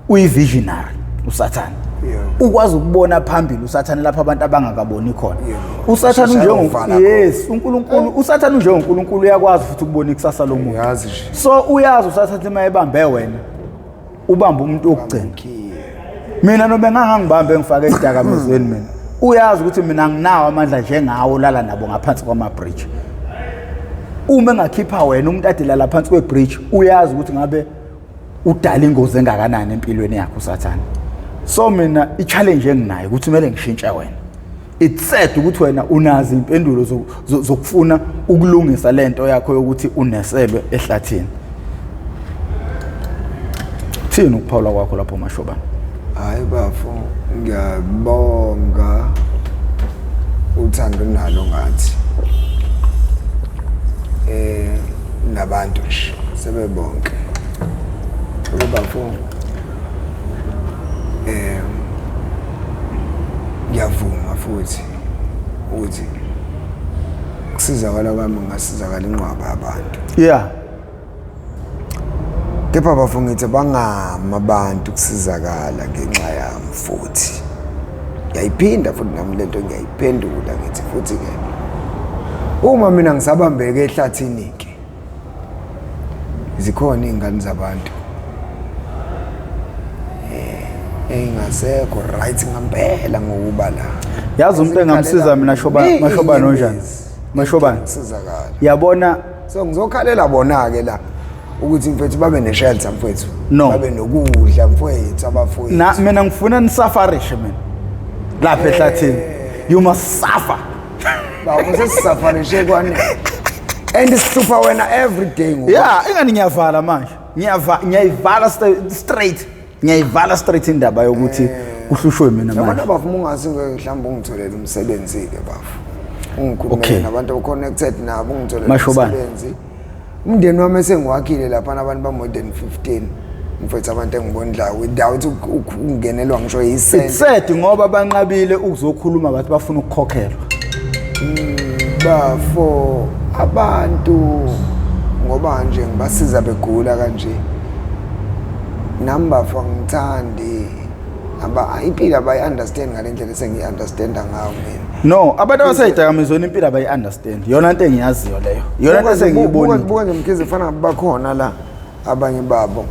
uyivisionary, uSathane ukwazi ukubona phambili, uSathane lapha abantu abangakaboni khona. uSathane Usheshe unjengo ayovala khona. Yes, uNkulunkulu, uSathane unjengoNkulunkulu, uyakwazi futhi ukubona ikusasa lomuntu. Uyazi nje. So uyazi uSathane uma ebambe wena, ubamba umuntu wokugcina. Mkhize. Mina noma engangangibambe ngifake isidakamizweni, mina uyazi ukuthi mina anginawo amandla njengawo lala nabo ngaphansi kwama-bridge. Uma engakhipha wena umuntu ade lala phansi kwe-bridge, uyazi ukuthi ngabe udala ingozi engakanani empilweni yakho uSathane. So mina i-challenge enginayo ukuthi kumele ngishintshe wena. It's sad ukuthi wena unazo impendulo zokufuna ukulungisa lento yakho yokuthi uneselwe ehlathini. Thini ukuphawula kwakho lapho Mashobane? Hayi bafo, ngiyabonga uthando nalo ngathi. Nabantu nje sebebonke. Bafo, ngiyavuma futhi ukuthi kusizakala kwami ngasizakala inqwaba abantu. Kepha bafo ngithi bangama abantu kusizakala ngenxa yami futhi. Ngiyayiphinda futhi nami lento, ngiyayiphendula ngithi futhi ke uma mina ngisabambeke ehlathini ke zikhona izingane zabantu engasekho right ngempela ngokuba la. Yazi umuntu engamsiza mina Mashobane onjani? Mashobane. Sizakala. Yabona, so ngizokhalela bona ke la ukuthi mfethu babe neshelter mfethu, No. babe nokudla mfethu, abafowethu. Na mina ngifuna nisufferishe mina lapha ehlathini. You must suffer. Baba, sesisufferishe kwane and sihlupha wena every day ngoba Yeah, ingani ngiyavala manje. Ngiyayivala straight. Ngiyayivala straight indaba yokuthi kuhlushwe mina yabona manje. Bafo, uma ungase mhlawumbe ungitholele umsebenzi ke bafo, ungikhulumele nabantu connected nabo, ungitholele Mashobane. umsebenzi. Umndeni wami esengiwakhile lapha, abantu ba more than 15 mfethu, abantu engibondlayo without ukungenelwa ngisho It's yisente. sad ngoba banqabile ukuzokhuluma, bathi bafuna ukukhokhelwa. Bafo, abantu ngoba nje ngibasiza begula kanje, nami bafo angithandi aba impilo abayi-understand ngale ndlela esengiyi-understanda ngayo mina. No, abantu abaseyidakamizweni impilo abayi-understand. Yona into engiyaziyo leyo. Yona into esengiyibonile. Buka nje Mkhize, fana bakhona la abanye babo.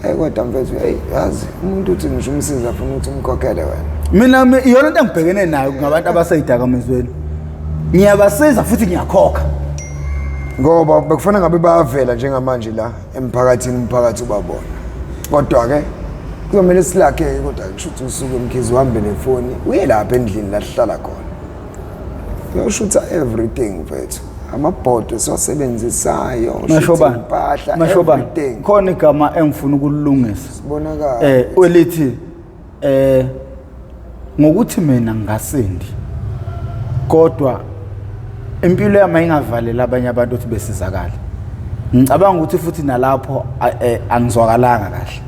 Hey kodwa mfethu, hey yazi umuntu uthi ngisho umsiza afuna ukuthi umkhokhele wena. Mina iyona into engibhekene nayo ngabantu abaseyidakamizweni. Ngiyabasiza futhi ngiyakhokha. Ngoba bekufanele ngabe bayavela njengamanje la emphakathini, umphakathi ubabona. Kodwa ke kuzomele silakhe ke, kodwa kusho ukuthi usuke Mkhize uhambe nefoni uye lapha endlini la sihlala khona. Uyoshutha everything mfethu. Amabhodo esiwasebenzisayo, ushuthe Mashobane. impahla, Mashobane. everything. Khona igama engifuna ukulungisa. Sibonakala. Elithi ngokuthi mina ngingasindi, kodwa impilo yami ayingavalela abanye abantu ukuthi besizakale. Ngicabanga ukuthi futhi nalapho angizwakalanga kahle.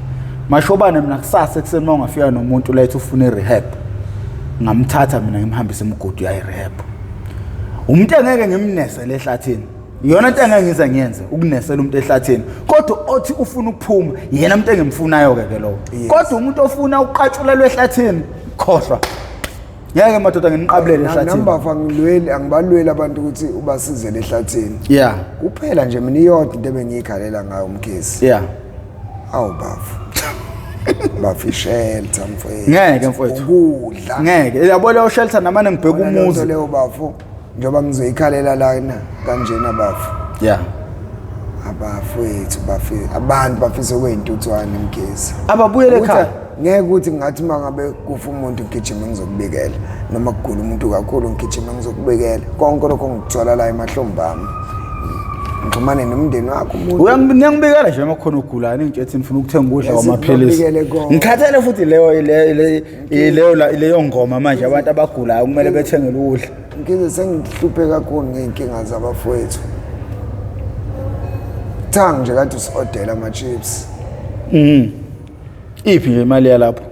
Mashobane, mina kusasa ekuseni uma ungafika nomuntu lethu ufuna i-rehab, ngamthatha mina ngimhambise emgodi uya e-rehab. Umuntu engeke ngimnesele ehlathini. Iyona into engeke ngize ngiyenze ukunesela umuntu ehlathini. Kodwa othi ufuna ukuphuma yena umuntu engimfunayo ke ke lowo. Kodwa umuntu ofuna ukuqatshulelwa ehlathini, khohlwa. Ngeke madoda nginiqabulele ehlathini. Nami bafa angilweli, angibalweli abantu ukuthi ubasizele ehlathini. Yeah. Kuphela nje mina iyodwa into ebengiyikhalela ngayo uMkhize. Yeah. Awu bafu. Bafu ishelter mfowethu. Ngeke mfowethu. Ukudla. Ngeke. Yabo leyo shelter namane ngibheka umuzi. Leyo bafu njengoba ngizoyikhalela lana kanjena bafu. Yeah. Abafowethu bafi abantu bafisa okweyintuthwane Mkhize. Ababuyele ekhaya. Ngeke ukuthi ngathi uma ngabe kufa umuntu ngigijime ngizokubikela noma kugula umuntu kakhulu ngigijime ngizokubikela konke lokho ngikuthola la emahlombe ami ngixhumane nomndeni wakho umuntu Uyangibikela nje uma kukhona ogulayo ningitshela ukuthi nifuna ukuthenga ukudla Yes, kwamaphilisi. ngikubikele konke. Ngikhathele futhi leyo leyo leyo ngoma manje abantu abagulayo kumele bethengele ukudla. Ngize sengihluphe kakhulu ngey'nkinga zabafowethu. Thang nje kade usi-odela ama-chips. Iphi nje imali yalapho?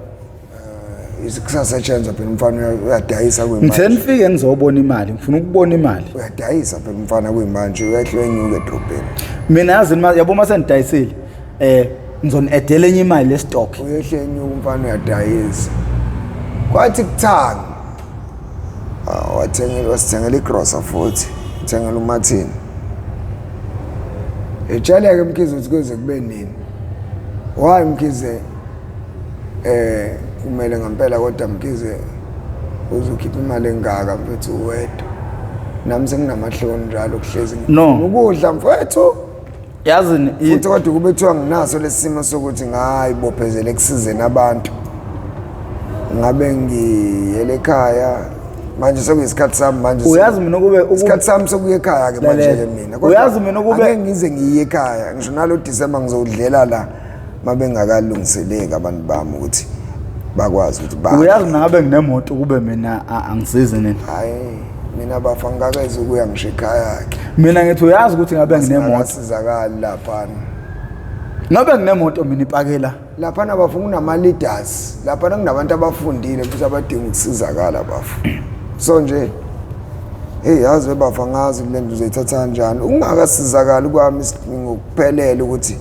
Kusasetshenzwa phela umfana uyadayisa Ngithe kuyimanje. nifike ngizobona imali, ngifuna ukubona imali. Uyadayisa phela umfana kuyimanje uyehla enyuka edrobheni. Mina yazi yabo uma sengidayisile ngizoni-edela enye imali le-stock. Uyehla enyuka umfana uyadayisa. Kwathi kuthanga wathengela wasithengela igrosa futhi, uthengela uMartin. Etsheleke Mkhize ukuthi kuze kube nini. Why Mkhize kumele ngempela kodwa Mkhize uzokhipha imali engaka mfethu uwedwa. Nami senginamahloni njalo kuhlezi No. ukudla mfethu. Yazi futhi kodwa kube kuthiwa nginaso lesimo sokuthi ngayibophezela ekusizeni abantu. Ngabe ngiyele ekhaya manje sekuyisikhathi sami manje. Uyazi mina kube isikhathi sami sokuya ekhaya ke manje ke mina. Uyazi mina kube angeke ngize ngiye ekhaya ngisho nalo December ngizowudlela la mabengakalungiseleki abantu bami ukuthi bakwazi ukuthi ba. Uyazi mina ngabe nginemoto kube mina angisizi nini. Hayi mina bafa ngikakeze ukuya ngisho ekhaya ke. Mina ngithi uyazi ukuthi ngabe nginemoto. Singakasizakali lapha. Ngabe nginemoto mina ipakela. Laphana bafu kunama leaders, laphana kunabantu abafundile futhi abadinga ukusizakala bafu. So nje hey yazi bafa ngazi le nto uzoyithatha kanjani. Ungakasizakali kwami ngokuphelele ukuthi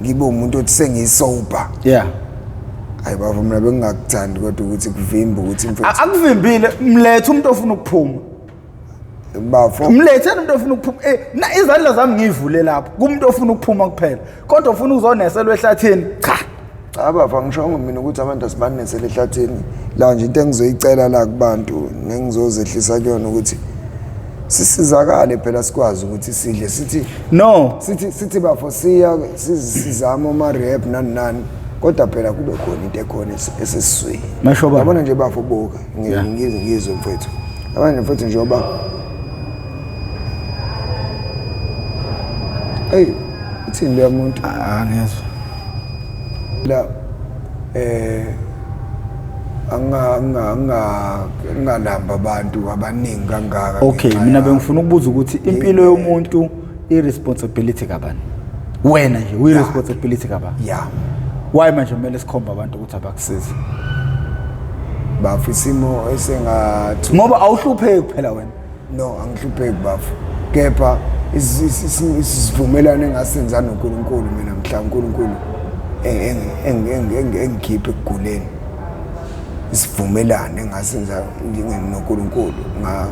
ngibe umuntu othi sengiyisober. Yeah. Hayi bafu mina bengingakuthandi kodwa ukuthi kuvimbe ukuthi mfethu. Akuvimbile, mlethe umuntu ofuna ukuphuma. Bafo. Mletheni umuntu ofuna ukuphuma. Na izandla zami ngiyivule lapho kumuntu ofuna ukuphuma kuphela. Kodwa ufuna uzoneselwa ehlathini. Cha. Cha bafo angishongo mina ukuthi abantu asibanesele ehlathini. La nje into engizoyicela la kubantu nengizozehlisa kuyona ukuthi sisizakale phela sikwazi ukuthi sidle sithi no sithi bafo siya sizama ama rehab nani nani kodwa phela kube khona into ekhona esesiswini. Masho baba. Yabona nje bafo buka ngizwe mfethu. Yabona nje mfethu njengoba hey uthini lo muntu? Angizwa. La angalamba abantu abaningi kangaka. Okay, mina bengifuna ukubuza ukuthi impilo yomuntu i-responsibility kabani? Wena nje uyi-responsibility kabani? Yeah. Why manje kumele sikhombe abantu ukuthi abakusize? Bafu isimo esengathu. Ngoba awuhlupheki kuphela wena. No, angihlupheki bafu. Kepha isivumelwano engasenza noNkulunkulu mina mhla uNkulunkulu engikhiphe ekuguleni. Isivumelwano engasenza noNkulunkulu nga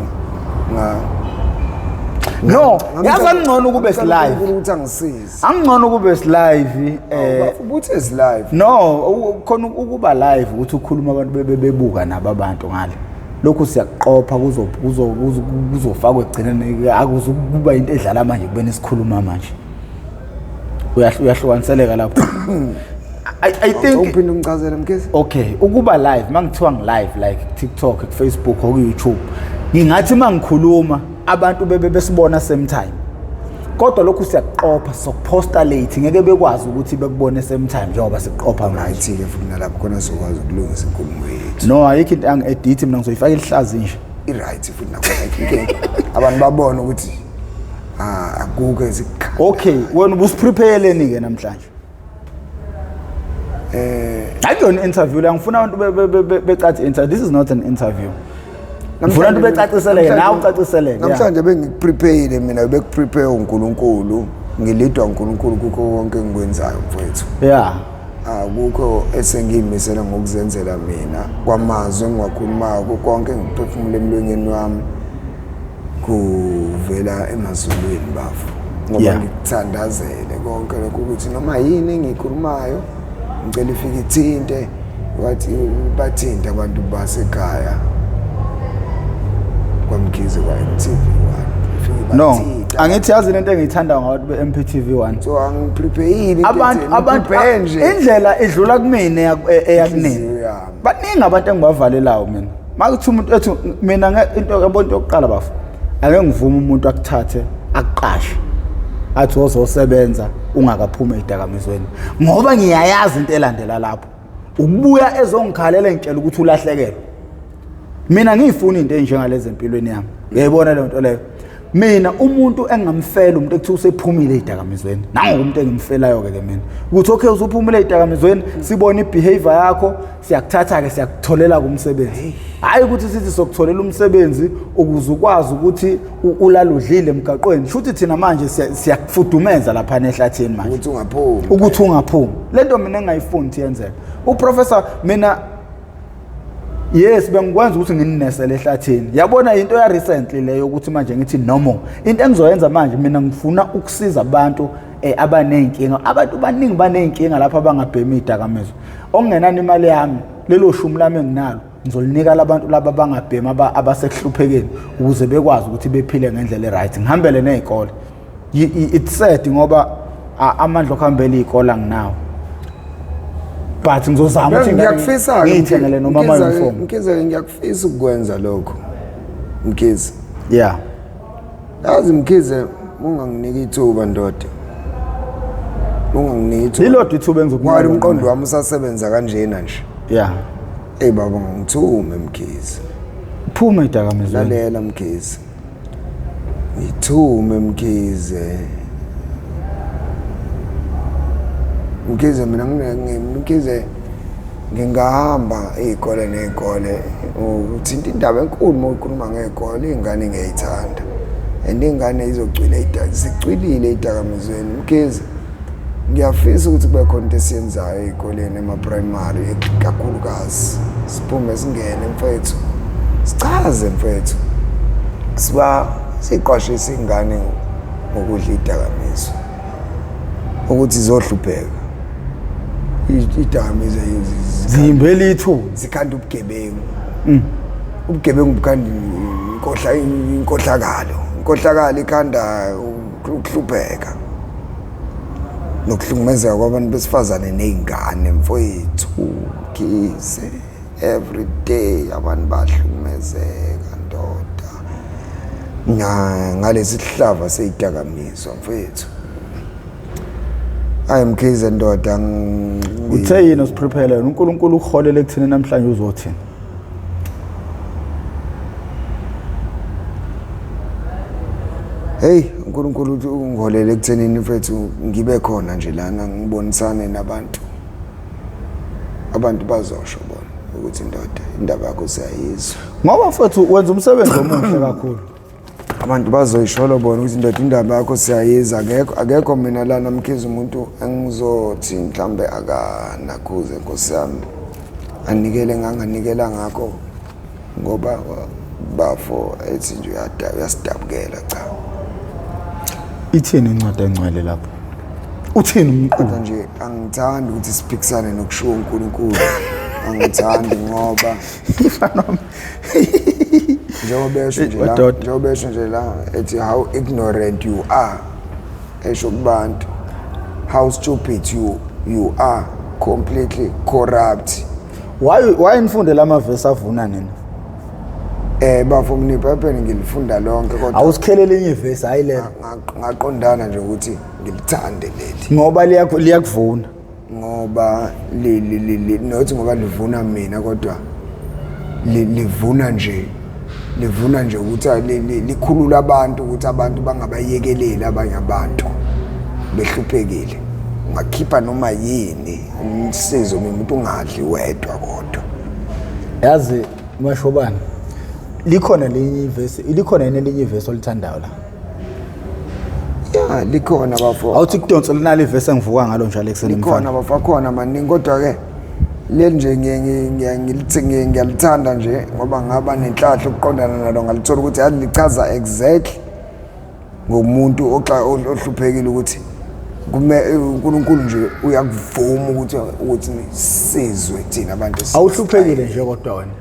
No, yazi angcono ukube live. Ukuthi angisize. Angcono ukube live ubuthi is live. No, khona ukuba live ukuthi ukhuluma abantu bebebuka nabo abantu ngale. Lokhu siyakuqopha kuzofakwa ekugcineni akuzukuba into edlala manje kubeni sikhuluma manje. Uyahlukaniseleka lapho. I think uphinde ungichazele Mkhize. Okay, ukuba live mangithiwa ngi live like TikTok, ku Facebook, ku YouTube. Ngingathi mangikhuluma abantu bebe besibona same time. Kodwa lokhu siyakuqopha sokuposta late ngeke bekwazi ukuthi bekubone same time njengoba siqopha manje. Right ke futhi nalapho khona sizokwazi ukulungisa inkulumo yethu. No, ayikho into angi-edit mina ngizoyifaka ilihlazi nje. I-right futhi nakhona abantu babone ukuthi akukho ezikhala. Okay, wena ubusiprepare-leni ke namhlanje? Akuyona interview la ngifuna abantu becathi interview. This is not an interview. Ngifuna abantu becaciseleke nawe ucaciseleke. Namhlanje bengikuprepare mina, bekuprepare uNkulunkulu, ngilidwa uNkulunkulu kukho konke engikwenzayo mfowethu. Akukho esengiyimisela ngokuzenzela mina, kwamazwi engiwakhulumayo, konke engikuphefumula emlonyeni wami kuvela emazulwini bafo, ngoba ngikuthandazele konke lokho ukuthi noma yini engiyikhulumayo ngicela ifike ithinte, wathi bathinte abantu basekhaya kwaMkhize kwa-MTV 1. No, angithi yazi lento engiyithanda ngabantu be-MPTV 1. So angiprepare abantu indlela idlula kumina eyakunini. Baningi abantu engibavalelayo mina. Makuthi umuntu ethi mina into yabo, into yokuqala bafo, ake ngivume umuntu akuthathe akuqashe athi wozosebenza ungakaphumi ezidakamizweni, ngoba ngiyayazi into elandela lapho, ukubuya ezongikhalela ngitshela ukuthi ulahlekelwe. Mina ngiyifuna into enjengalezi empilweni yami, uyayibona leyo nto leyo. Mina umuntu engingamfela umuntu ekuthiwa usephumile ezidakamizweni, nangoku umuntu engimfelayo-ke ke mina ukuthi okay usuphumile ezidakamizweni, sibone i-behavior yakho, siyakuthatha-ke siyakutholela kumsebenzi. Hhayi ukuthi sithi sokutholela umsebenzi ukuze ukwazi ukuthi ulale udlile emgaqweni. Shuthi thina manje siyakufudumeza laphana ehlathini manje ukuthi ungaphumi, ukuthi ungaphumi. Lento mina engingayifuni ukuthi yenzeke. Uprofessor mina yes bengikwenza ukuthi ngininesele ehlathini, yabona into ya recently leyo ukuthi manje ngithi no more. Into engizoyenza manje mina ngifuna ukusiza abantu abaney'nkinga. Abantu baningi baney'nkinga lapho abangabhemi iy'dakamizwa. Okungenani imali yami, lelo shumi lami enginalo ngizolinika labantu laba abangabhemi abasekuhluphekeni ukuze bekwazi ukuthi bephile ngendlela e-right. Ngihambele ney'kole. It's sad ngoba amandla okuhambela iy'kole anginawo, but ngizozama ukuthi ngiyakufisa ngiyithengele noma ama-uniform. Mkhize, ngiyakufisa ukukwenza lokho Mkhize. Yeah. Yazi Mkhize, unganginika ithuba ndoda, unganginika ithuba. Lilodwa ithuba engizokunika. Wali umqondo wami usasebenza kanjena nje. Yeah. Ey baba, ngithume Mkhize. Phuma idakamizweni. Lalela Mkhize. Ngithume Mkhize. Mkhize mina Mkhize ngingahamba iy'kole ney'kole, uthinta indaba enkulu uma ukhuluma ngey'kole, iy'ngane ngiyayithanda and iy'ngane izocwila zicwilile ey'dakamizweni. Mkhize ngiyafisa ukuthi kube khona into esiyenzayo ey'koleni ema-primary kakhulukazi, siphume singene mfethu, sichaze mfethu, siba siqwashise iy'ngane ngokudla iy'dakamizwa ukuthi zizohlupheka. Idakamizwa ziyimbela ithuba, zikhanda ubugebengu. Ubugebengu bukhanda inkohlakalo, inkohlakalo ikhanda ukuhlupheka nokuhlukumezeka kwabantu besifazane ney'ngane mfowethu. Mkhize every day abantu bahlukumezeka ndoda ngalesi sihlava seyidakamizwa mfowethu. Hayi Mkhize ndoda, uthe yini usiprepare yona? uNkulunkulu ukuholele ekuthini namhlanje uzothini? Hey uNkulunkulu uthi ungiholele ekuthenini mfethu ngibe khona nje lana ngibonisane nabantu. Abantu bazosho bona ukuthi ndoda indaba yakho siyayizwa. Ngoba mfethu wenza umsebenzi omuhle kakhulu. Abantu bazoyisholo bona ukuthi ndoda indaba yakho siyayizwa. Akekho mina lana Mkhize umuntu engizothi mhlambe akanakhuze Nkosi yami. Anikele nganganikela ngakho ngoba bafo ethi nje uyasidabukela cha. Ithini incwadi engcwele lapho? Uthini umqulu? Kodwa nje angithandi ukuthi siphikisane nokushiwo uNkulunkulu. Angithandi ngoba njengoba esho nje la, njengoba esho nje la ethi how ignorant you are, esho kubantu how stupid you are, completely corrupt. Why nifunde lamavesi avuna nina? Bafo mina iBhayibheli ngilifunda lonke kodwa awusikhelele enye ivesi, hayi lelo. Ngaqondana nje ukuthi ngilithande leli. Ngoba liyakuvuna. Ngoba not ngoba livuna mina kodwa livuna nje, livuna nje ukuthi likhulula abantu ukuthi abantu bangabayekeleli abanye abantu behluphekile. Ungakhipha noma yini umsizo umuntu ungadli wedwa kodwa. Yazi Mashobane, Likhona elinye ivesi, likhona yini elinye ivesi olithandayo la? Ya, likhona bafo. Awuthi kudonsa linalo ivesi engivuka ngalo njalo ekuseni Likhona mfana. bafo, akhona maningi, kodwa ke leli nje ngiyalithanda nje ngoba ngaba nenhlahla ukuqondana nalo, ngalithola ukuthi yazi lichaza exactly ngomuntu ohluphekile ukuthi kume uNkulunkulu nje uyakuvuma ukuthi sizwe thina abantu. Awuhluphekile nje kodwa wena.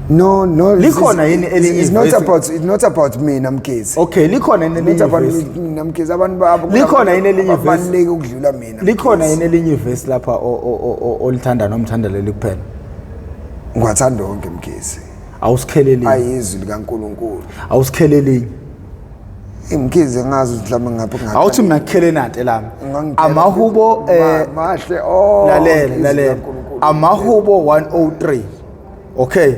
No. Likhona yini elinye It's not ivesi? about, it's not about mina, Mkhize. Okay, likhona yini It's elinye not about ivesi? mina, Mkhize. Abantu babo Likhona yini elinye ivesi? abaluleke ukudlula mina. Likhona Mkhize. yini elinye ivesi lapha olithanda noma uthanda leli kuphela? Ngiwathanda wonke, Mkhize. Awusikheleli. Ayizwi likaNkulunkulu. Awusikheleli. Mkhize, ngazi ukuthi mhlawumbe ngapha. Awuthi mina kukhele nanti elami. Amahubo Mahle oh. Lalela, lalela. Amahubo 103. Okay.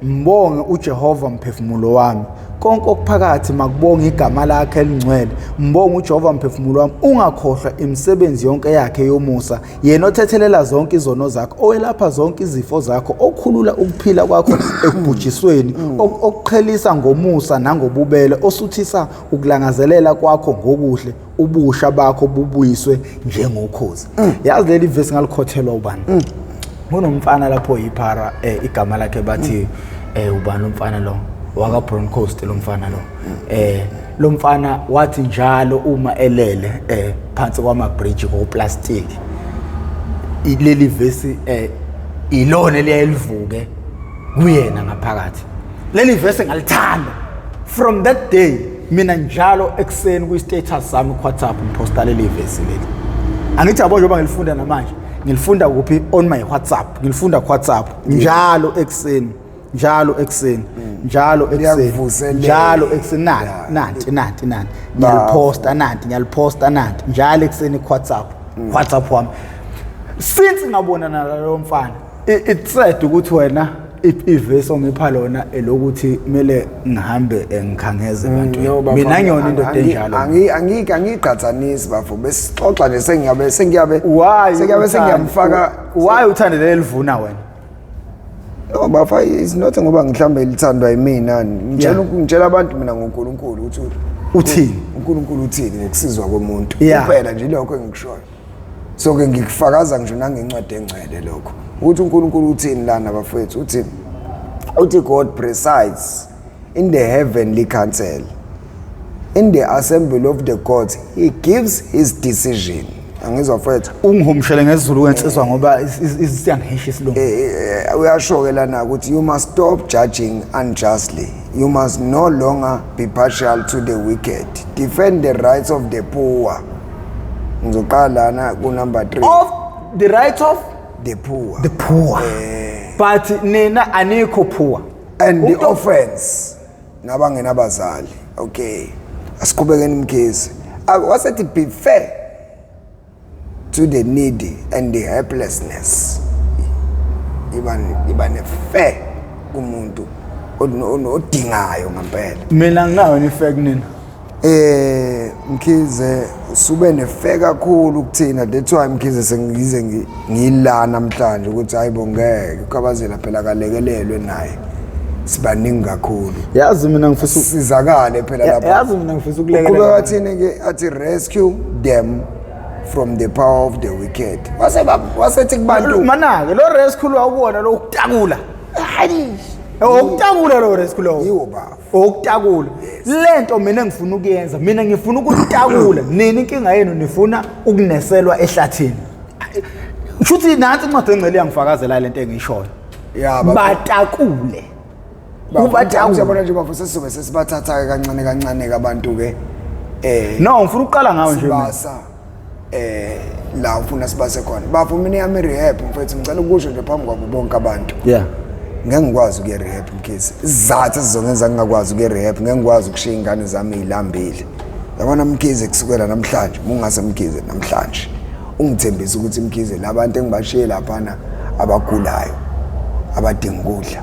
Mbonge uJehova mphefumulo wami. Konke okuphakathi makubonge igama lakhe elingcwele. Mbonge uJehova mphefumulo wami, ungakhohlwa imisebenzi yonke yakhe yomusa. Yena othethelela zonke izono zakho, owelapha zonke izifo zakho, okhulula ukuphila kwakho ekubhujisweni, okuqhelisa ngomusa nangobubele, osuthisa ukulangazelela kwakho ngokuhle, ubusha bakho bubuyiswe njengokhozi. Yazi leli vesi ngalikhothelwa ubani? Kunomfana lapho yiphara, igama lakhe bathi ubani umfana lo waka Brown Coast, lo mfana lo. Lo mfana wathi njalo uma elele phansi kwama bridge koplastic, leli vesi ilona eliyelivuke kuyena ngaphakathi. Leli vesi ngalithanda from that day. Mina njalo ekuseni kwi status sami ku WhatsApp ngiposta leli vesi leli. Angithi yabo, njengoba ngilifunda namanje, ngilifunda kuphi? On my WhatsApp, ngilifunda ku WhatsApp njalo ekuseni, njalo ekuseni, njalo ekuseni. Liyakuvuselela. Njalo ekuseni, nanti, nanti, nanti, nanti, ngiyaliposta nanti, ngiyaliposta nanti njalo ekuseni ku WhatsApp wami since ngabona nalo mfana. It's sad ukuthi wena ivesi ongipha lona elokuthi kumele ngihambe ngikhangeze ebantwini. No, bafo, Mina ngiyona indoda enjalo. Angiqhathanisi bafo, besixoxa nje, sengiyabe Why sengiyabe sengiyamfaka. Why uthande leli livuna wena? No bafo, it's not ngoba mhlambe lithandwa yimina. Ngitshela ngitshela abantu mina ngoNkulunkulu ukuthi Uthini? uNkulunkulu uthini ngokusizwa komuntu. Kuphela nje lokho engikushoyo. So ke ngikufakaza ngisho nangencwadi engcwele lokho ukuthi uNkulunkulu uthini lana bafowethu. Uthi God presides in the heavenly council, in the assembly of the gods he gives his decision. Angizwa mfowethu? Ungihumshele ngesiZulu wensizwa ngoba siyangihisha isilungu. Uyasho-ke lana ukuthi you must stop judging unjustly, you must no longer be partial to the wicked, defend the rights of the poor. Ngizoqala lana ku-number 3. Of the right of the poor. The poor. But nina anikho poor. And the orphans, nabangenabazali. Okay, asiqhubekeni Mkhize. Wasethi be fair to the needy and the helplessness. Iba ne-fair kumuntu odingayo ngempela. Mina nginayo ni-fair kunina. Mkhize, sube ne-fair kakhulu kuthina. That's why Mkhize sengize ngila namhlanje ukuthi hayibo, ngeke uKhabazela phela kalekelelwe naye, sibaningi kakhulu. Yazi mina ngifisa Sizakale phela lapha. Yazi mina ngifisa ukulekelela. Uqhubeka athini ke? Athi rescue them from the power of the wicked. Wasethi kubantu Manake lo rescue lo awubona lo ukutakula. Ukutakula lo rescue lo. Yiwo bafo. Ukutakula. Lento mina engifuna ukuyenza, mina ngifuna ukutakula. Nini inkinga yenu nifuna ukuneselwa ehlathini. Futhi nansi incwadi engcwele iyangifakazela lento engishoyo. Ya, bafo. Batakule. Bafo, Ubatakule. uyabona nje bafo, sesizobe sesibathatha ke kancane kancane ke abantu ke No, ngifuna ukuqala ngawe nje mina. Sibasa la ufuna sibase khona bafo. Mina yami rehab mfethu, ngicela ukusho nje phambi kwabo bonke abantu, ngeke ngikwazi ukuya rehab Mkhize. Isizathu esizongenza ngingakwazi ukuya rehab, ngeke ngikwazi ukushiya ingane zami izilambile. Yabona Mkhize, kusukela namhlanje, ungase Mkhize namhlanje ungithembise ukuthi Mkhize labantu engibashiye laphana abagulayo abadinga ukudla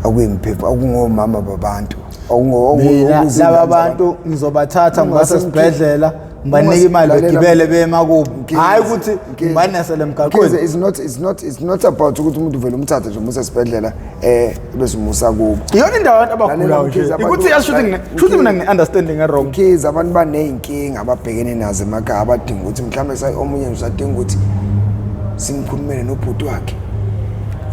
okuyimphepho, okungomama babantu, Mina laba bantu ngizobathatha ngibase esibhedlela. Ngibanika imali begibele bema kubo. Hayi ukuthi ngibanesele emgaqweni. It's not about ukuthi umuntu uvele umthathe nje umuse esibhedlela bese umusa kubo. Iyona indawo abantu abagulayo nje. Ukuthi yasho ukuthi mina ngine-understanding e-wrong. Mkhize, abantu baney'nkinga ababhekene nazo emakhaya, abadinga ukuthi mhlawumbe omunye nje usadinga ukuthi simkhulumele nobhuti wakhe,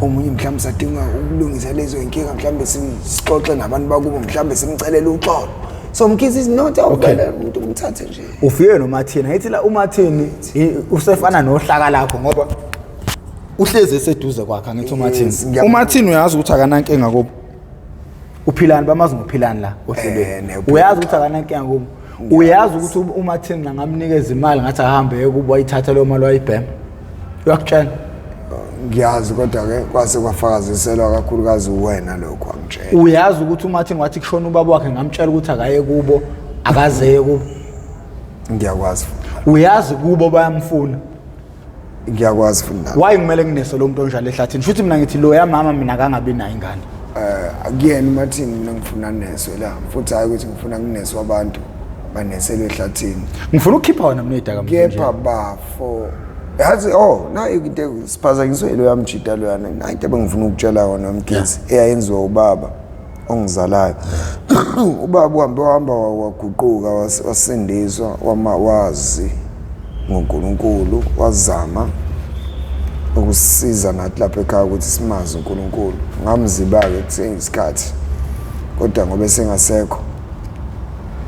omunye mhlawumbe sadinga ukulungisa lezo y'nkinga, mhlawumbe sixoxe nabantu bakubo, mhlawumbe simcelele uxolo. So Mkhize, is not awuvele umuntu umthathe nje. Ufike noMathini, ngithi la uMathini usefana nohlaka lakho ngoba uhlezi eseduze kwakhe. Angithi uMathini, uMathini uyazi ukuthi akanankinga kubo. Uphilani bamazi ngophilani la ohlelweni. Uyazi ukuthi akanankinga kubo. Uyazi ukuthi uMathini ngangamnikeza imali ngathi ahambe kubo, wayithatha leyo mali wayibhema. Uyakutshela. Ngiyazi, kodwa-ke kwase kwafakaziselwa kakhulukazi uwena lokho angitshela. Uyazi ukuthi uMathini wathi kushona ubaba wakhe ngamtshela ukuthi akaye kubo, akazeye kubo. Ngiyakwazi. Uyazi kubo bayamfuna. Ngiyakwazi futhi nami. Why ngimele nginese lo muntu onjalo ehlathini? Futhi mina ngithi lo yamama mina akangabi nayo ingane. Akuyena uMathini mina ngifuna neswe la, futhi hayi ukuthi ngifuna kuneswe abantu baneselwe ehlathini. Ngifuna ukukhipha wona mina idakamizwa nje. Kepha bafo, yazi, oh, nayo into siphazanyiswe lo yamjida loyana, nayo into ebengifuna ukutshela yona Mkhize, eyayenziwa ubaba ongizalayo. Ubaba uhambe wahamba waguquka, wasindiswa, wazi ngoNkulunkulu, wazama ukusiza nathi lapha ekhaya ukuthi simazi uNkulunkulu. Ngamziba-ke kuseyisikhathi, kodwa ngoba sengasekho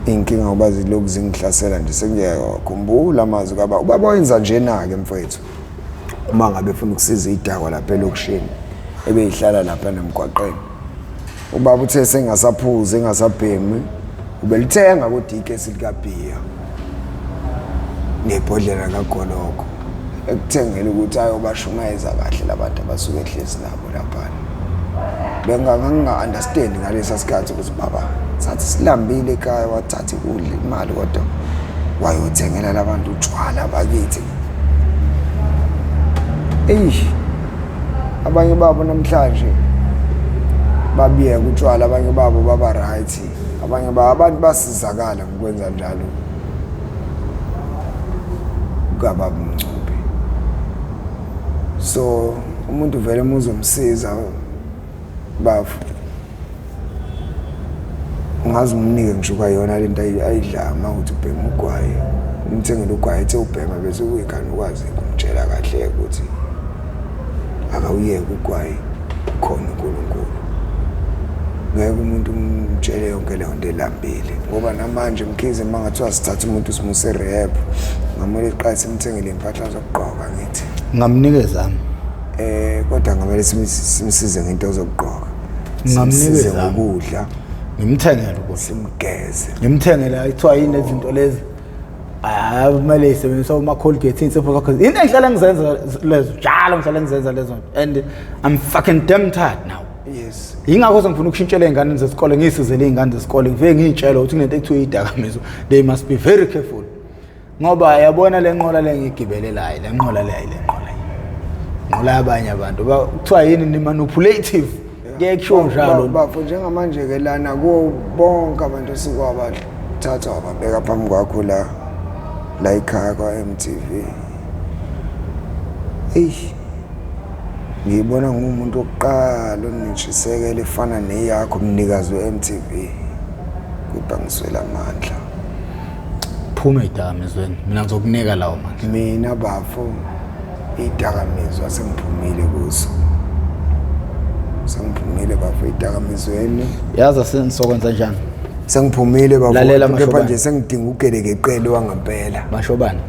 iy'nkinga ngoba zilokhu zingihlasela nje, sengiyakhumbula amazwi kaba ubaba wayenza njena-ke mfowethu uma ngabe efuna ukusiza iy'dakwa lapha elokishini ebeyihlala lapha nemgwaqeni. Ubaba uthe sengasaphuzi, engasabhemi, ubelithenga kodwa ikesi likabhiya nebhodlela kagoloko, ekuthengela ukuthi ayobashumayeza kahle labantu abasuke ehlezi nabo laphana. Benganginga-understand ngalesa sikhathi ukuthi baba sathi silambile ekhaya, wathatha ukudla imali kodwa wayothengela labantu utshwala bakithi. Eyish, abanye babo namhlanje babiyeka utshwala, abanye babo baba right, abanye babo abantu basizakala ngokwenza njalo kukababa uMncube. So umuntu vele uma uzomsiza bafu, ungaze umnike ngisho kwayona lento ayidlayo. Uma ukuthi ubhema ugwayi, umthengele ugwayi, ethe ubhema bese uyikhani ukwazi ukumtshela kahle ukuthi akawuyeke ugwayi, khona uNkulunkulu. Ngeke umuntu umtshele yonke leyo nto elambile, ngoba namanje Mkhize, uma ngathiwa sithatha umuntu simuse e-rehab, ngamele siqale simthengele iy'mpahla zokugqoka ngithi. Ngamnikeza. Kodwa ngamele simsize ngento zokugqoka, Ngingamnikeza. simsize ngokudla. Ngimthengele ukudla. Simgeze. Ngimthengele kuthiwa yini lezinto lezi? Ah, kumele isebenzisa uma Colgate, insipho zakho. Into engihlala ngizenza lezo njalo, ngihlala ngizenza lezo and I'm fucking damn tired now. Yingakho sengifuna ukushintshela ey'nganeni zesikole, ngiyisizele iy'ngane zesikole, ngifike ngiy'tshele ukuthi kunento ekuthiwa iyidakamizwa, they must be very careful, ngoba yabona le nqola le ngiyigibelelayo, le nqola le, le nqola nqola yabanye abantu. Kuthiwa yini, ni-manipulative, kuye kushiwo njalo. Bafo, njengamanje-ke lana kuwo bonke abantu osuke wabathatha wababeka phambi kwakho la la ekhaya kwa-MTV, eyi, ngiyibona ngumuntu wokuqala onentshisekelo efana neyakho, mnikazi we-MTV, kodwa ngiswela amandla. Phuma ey'dakamizweni, mina ngizokunika lawo mandla. Mina bafo, iy'dakamizwa sengiphumile kuzo, sengiphumile bafo ey'dakamizweni. Yazi asensokwenza njani? Sengiphumile bafo. Lalela, kepha Mashobane. Nje sengidinga ugelekeqele wangampela. Mashobane.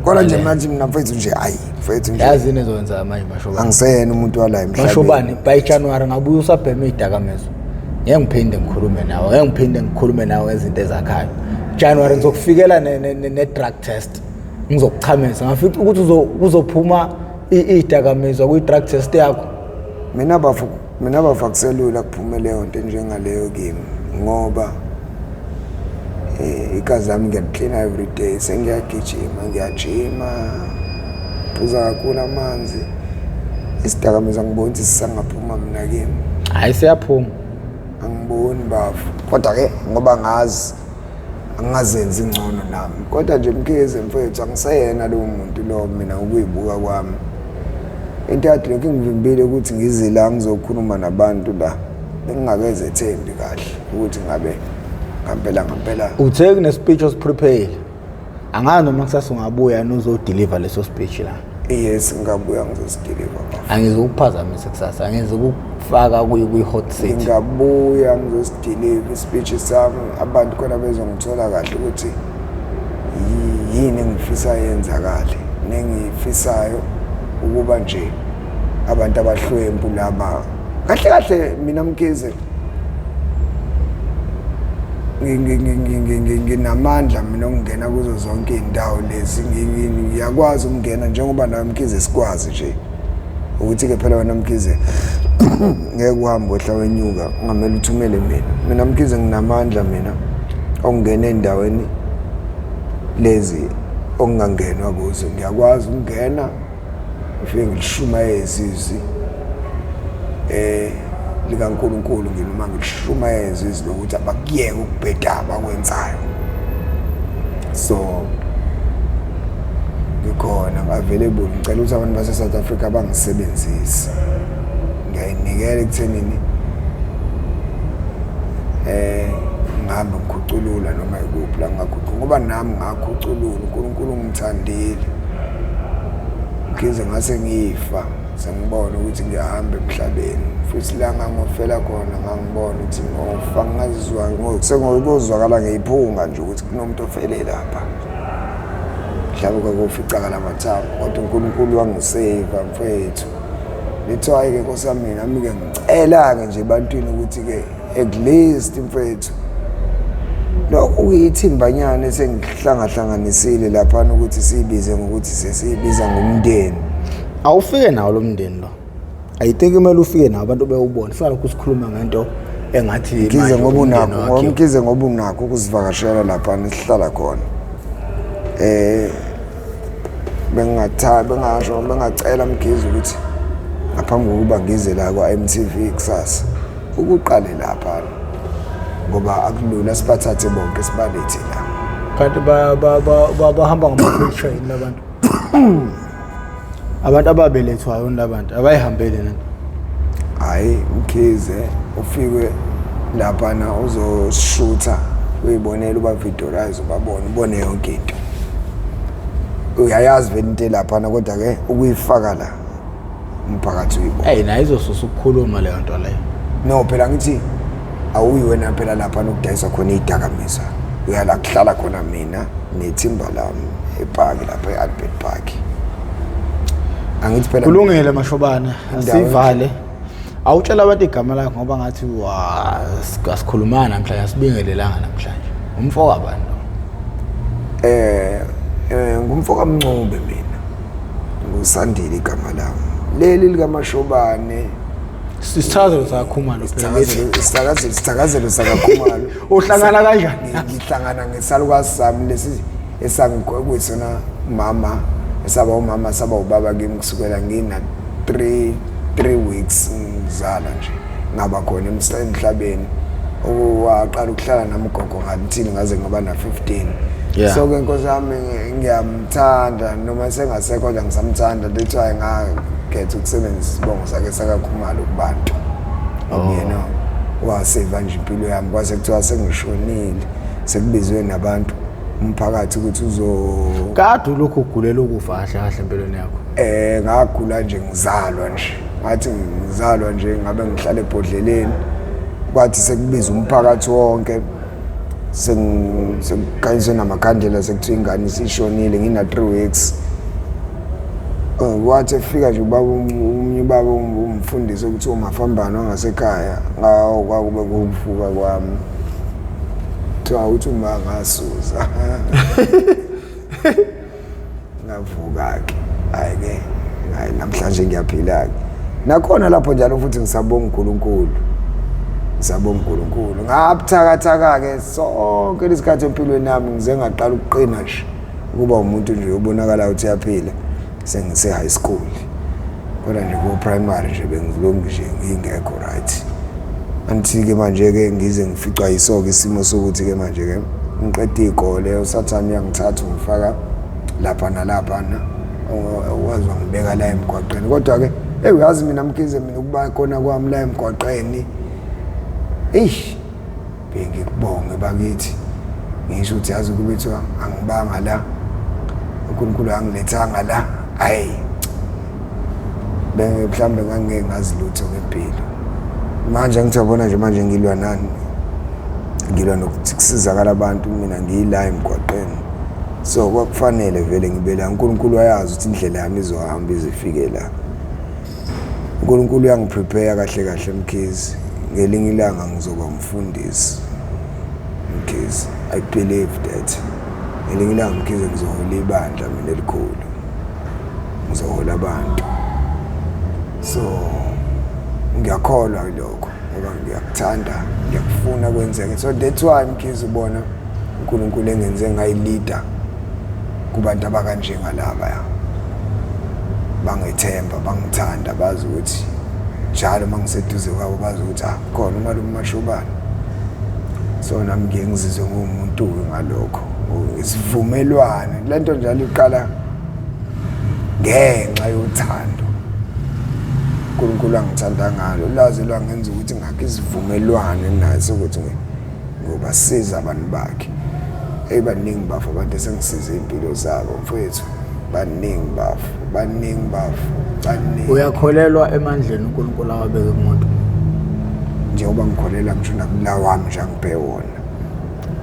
Kodwa nje manje mina mfethu nje, ayi mfethu nje. Yazi yini ezokwenzeka manje, Mashobane? Angiseyena umuntu wala emhlabeni. Mashobane, by January ngabuya usabhema iy'dakamizwa, ngeke ngiphinde ngikhulume nawe, ngeke ngiphinde ngikhulume nawe ngezinto ezakhayo. January ngizokufikela ne-drug test, ngizokuchamisa, ngafica ukuthi kuzophuma iy'dakamizwa kwi-drug test yakho. Mina bafo, akuselula kuphume leyo nto enjengaleyo kimi, ngoba igazi lami ngiyaliklina every day, sengiyagijima, ngiyajima, phuza kakhulu amanzi. Isidakamizwa ngiboni ukuthi sisangaphuma mina kimi. Hhayi, siyaphuma. Angiboni bafo, kodwa-ke ngoba ngazi Angingazenzi ngcono nami, kodwa nje Mkhize mfethu, angiseyena lowo muntu lo mina ukuyibuka kwami. Into yade lokhu ingivimbile ukuthi ngize la ngizokhuluma nabantu la, bengingakezethembi kahle ukuthi ngabe ngampela ngampela. Uthe kune-speech osiprepare, angazi noma kusasa ungabuya nuzodeliver leso speech la. Yes, ngingabuya ngizosideliver bafo. Angizukuphazamisa kusasa, angizukufaka kwi-hot seat. Ngingabuya ngizosideliver ispeech sami, abantu khona bezongithola kahle ukuthi yini engifisa yenzakale nengifisayo, ukuba nje abantu abahlwempu laba. Kahle kahle mina Mkhize nginamandla mina okungena kuzo zonke iy'ndawo lezi. Ngiyakwazi ukungena njengoba nawe Mkhize sikwazi nje ukuthi-ke phela wena Mkhize ngeke uhambe wehla wenyuka, ungamele uthumele mina. Mina Mkhize nginamandla mina okungena ey'ndaweni lezi okungangenwa kuzo. Ngiyakwazi ukungena ngifike ngilishumayeze izwi likaNkulunkulu, nginoma ngilishumayeze izwi lokuthi abakuyeke ukubheda abakwenzayo. So ngikhona, ngi-available. Ngicela ukuthi abantu base-South Africa bangisebenzise, ngiyayinikela ekuthenini ngihambe ngikhuculula noma ikuphi la ngingakhuculula, ngoba nami ngakhuculula, uNkulunkulu ungithandile. Ngize ngase ngifa sengibona ukuthi ngiyahamba emhlabeni, futhi la ngangofela khona ngangibona ukuthi ngofa, ngazizwa sengozwakala ngiyiphunga nje ukuthi kunomuntu ofele lapha, mhlawumbe kwakuficakala amathambo, kodwa uNkulunkulu wangiseva mfethu. Lithiwa-ke nkosi yami, nami-ke ngicela-ke nje ebantwini ukuthi-ke at least mfethu lokhu kuyithimbanyana esengihlangahlanganisile laphana ukuthi siyibize ngokuthi sesiyibiza ngomndeni. Awufike nawo lo mndeni lo, I think kumele ufike nawo abantu bewubone, singalokhu sikhuluma ngento engathi Mkhize manje ngoba umndeni unakho wakhiwe. Mkhize ngoba unakho ukusivakashela laphana sihlala khona. Bengingatha bengasho bengacela Mkhize ukuthi ngaphambi kokuba ngize la kwa-MTV kusasa ukuqale lapha, ngoba akulula sibathathe bonke sibalethe la. Kanti bahamba ngama-wheelchair yini labantu? Abantu ababelethwayo yini labantu abayihambele nento? Hhayi Mkhize, ufike laphana uzoshutha uyibonele, uba-videorize, ubabone, ubone yonke into. Uyayazi vele into elaphana, kodwa-ke ukuyifaka la umphakathi uyibone. Eyi, nayo izosusa ukukhuluma leyo nto leyo. No phela ngithi awuyi wena phela laphana ukudayiswa khona iy'dakamizwa, uya la kuhlala khona mina nethimba lami epaki lapha e-Albert Park. Angithi phela Kulungile Mashobane, Indawo asivale. Awutshela abantu igama lakho ngoba ngathi wa asikhulumana namhlanje, asibingelelanga namhlanje. Umfo kabani lo? Ngumfo kaMncube mina. NguSandile igama lami. Leli likaMashobane Isithakazelo sakaKhumalo phela lesi. Isithakazelo sakaKhumalo. Uhlangana kanjani? Ngihlangana ngesalukazi sami lesi esangikuyisona mama, esaba umama saba ubaba kimi kusukela ngina 3 weeks ngizalwa nje, ngaba khona emhlabeni. Owaqala ukuhlala nami ugogo ngathini ngaze ngaba na 15. So ke nkosi yami ngiyamthanda noma sengasekho, kodwa ngisamthanda. That's why ngakhetha ukusebenzisa isibongo sakhe sakaKhumalo kubantu. Yena waseva nje impilo yami, kwase kuthiwa sengishonile, sekubizwe nabantu umphakathi ukuthi uzo Kade ulokhu ugulela ukufa kahle kahle empilweni yakho. Ngagula nje ngizalwa nje, ngathi ngizalwa nje ngabe ngihlala ebhodleleni, kwathi sekubiza umphakathi wonke, sekukhanyiswe namakhandlela, sekuthiwa ingane isishonile ngina 3 weeks. Wathi efika nje ubaba omunye ubaba umfundisi ukuthi umafambano wangasekhaya, ngawo kwakube kuvuka kwami, kuthiwa uthi uma ngasuza ngavuka-ke. Hhayi-ke, hhayi namhlanje ngiyaphila-ke, nakhona lapho njalo futhi ngisabonga uNkulunkulu, ngisabonga uNkulunkulu. Ngabuthakathaka-ke sonke lesikhathi empilweni yami, ngize ngaqala ukuqina nje ukuba umuntu nje obonakala ukuthi uyaphila sengise-high school, kodwa nje ko-primary nje bengilongi nje ngingekho right. Angithi-ke manje-ke ngize ngificwa yiso-ke isimo sokuthi-ke manje-ke Ngiqeda iy'kole, usathane uyangithatha ungifaka lapha nalapha na, waze wangibeka la emgwaqeni. Kodwa-ke, eyi uyazi mina Mkhize, mina ukuba khona kwami la emgwaqeni, eish, bengikubonge bakithi. Ngisho ukuthi yazi kube kuthiwa angibanga la, uNkulunkulu angilethanga la, hhayi, mhlawumbe ngangeke ngazi lutho ngempilo. Manje angithi yabona nje manje ngilwa nani, ngilwa nokuthi kusizakala abantu, mina ngiyila emgwaqeni. So kwakufanele vele ngibe la. uNkulunkulu wayazi ukuthi indlela yami izohamba izifike la. uNkulunkulu uyangiprepare kahle kahle Mkhize, ngelinye ilanga ngizoba umfundisi Mkhize. I believe that ngelinye ilanga Mkhize ngizohola ibandla mina elikhulu, ngizohola abantu. So ngiyakholwa kulokho ngoba ngiyakuthanda, ngiyakufuna kwenzeke. So that's why Mkhize ubona uNkulunkulu engenze ngayilida kubantu abakanjengalaba ya, bangethemba, bangithanda, bazi ukuthi njalo uma ngiseduze kwabo bazi ukuthi ah khona umalume Mashobane. So nami ngiye ngizizwe nguwumuntu-ke ngalokho, isivumelwano lento njalo iqala ngenxa yothando uNkulunkulu angithanda ngalo, laze lwangenza ukuthi ngakhe isivumelwano naso ukuthi ngobasiza abantu bakhe. Hey, baningi bafo abantu esengisize impilo zabo mfowethu, baningi bafo, baningi bafo, baningi. Uyakholelwa emandleni uNkulunkulu awabeke kumuntu? Njengoba ngikholelwa ngisho nakulawa wami nje angiphe wona.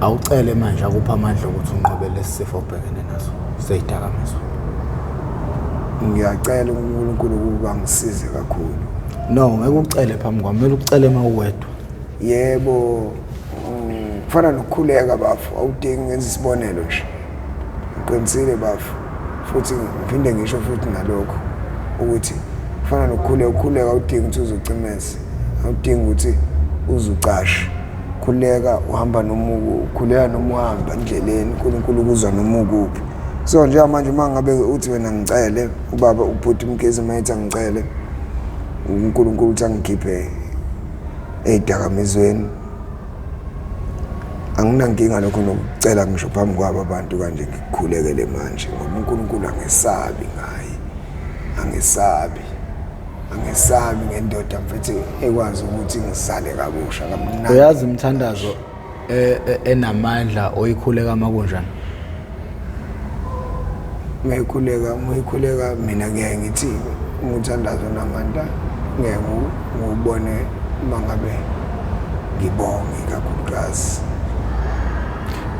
Awucele manje akupha amandla ukuthi unqobe lesi sifo obhekene naso seyidakamizwa. Ngiyacela uNkulunkulu ukuba ngisize kakhulu. No, ngeke ucele phambi kwami, kumele ucele uma uwedwa. Yebo, kufana nokukhuleka bafo, awudingi ngenza isibonelo nje. Ngiqinisile bafo, futhi ngiphinde ngisho futhi nalokho ukuthi kufana nokukhuleka, ukukhuleka awudingi ukuthi uzucimeze, awudingi ukuthi uzucashe. Khuleka uhamba noma ukhuleka noma uhamba endleleni, uNkulunkulu ukuzwa noma ukuphi. So njengamanje uma ngabe uthi wena ngicele, ubaba ubhuti Mkhize uma ethi angicele, uNkulunkulu uthi angikhiphe ey'dakamizweni, anginankinga lokho nokucela ngisho phambi kwabo abantu kanje ngikukhulekele manje, ngoba uNkulunkulu angesabi ngaye, angesabi, angesabi ngendoda mfethu ekwazi ukuthi ngizale kabusha kamnandi. Uyazi umthandazo enamandla oyikhuleka uma kunjani? Ngiyayikhuleka, ngiyikhuleka mina ngiyaye ngithi umthandazo onamandla ngeke ngiwubone uma ngabe ngibonge kakhulukazi.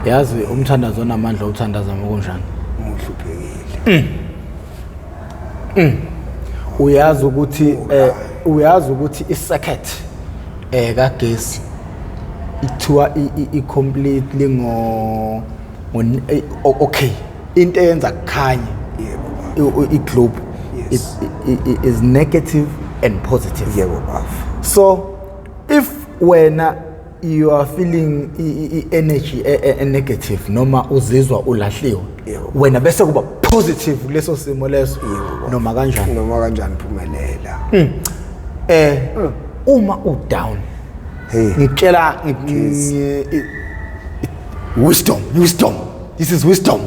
Yazi umthandazo onamandla uthandaza uma kunjani? Uma uhluphekile. Uyazi ukuthi uyazi ukuthi i-circuit kagesi ithiwa i-completely ngo okay, into eyenza kukhanye yebo i-globe is negative and positive. Yebo baba. So if wena you are feeling i-energy negative noma uzizwa ulahliwe, wena bese kuba positive kuleso simo leso, noma kanjani, noma kanjani phumelela. Uma u down, ngitshela wisdom, wisdom, this is wisdom,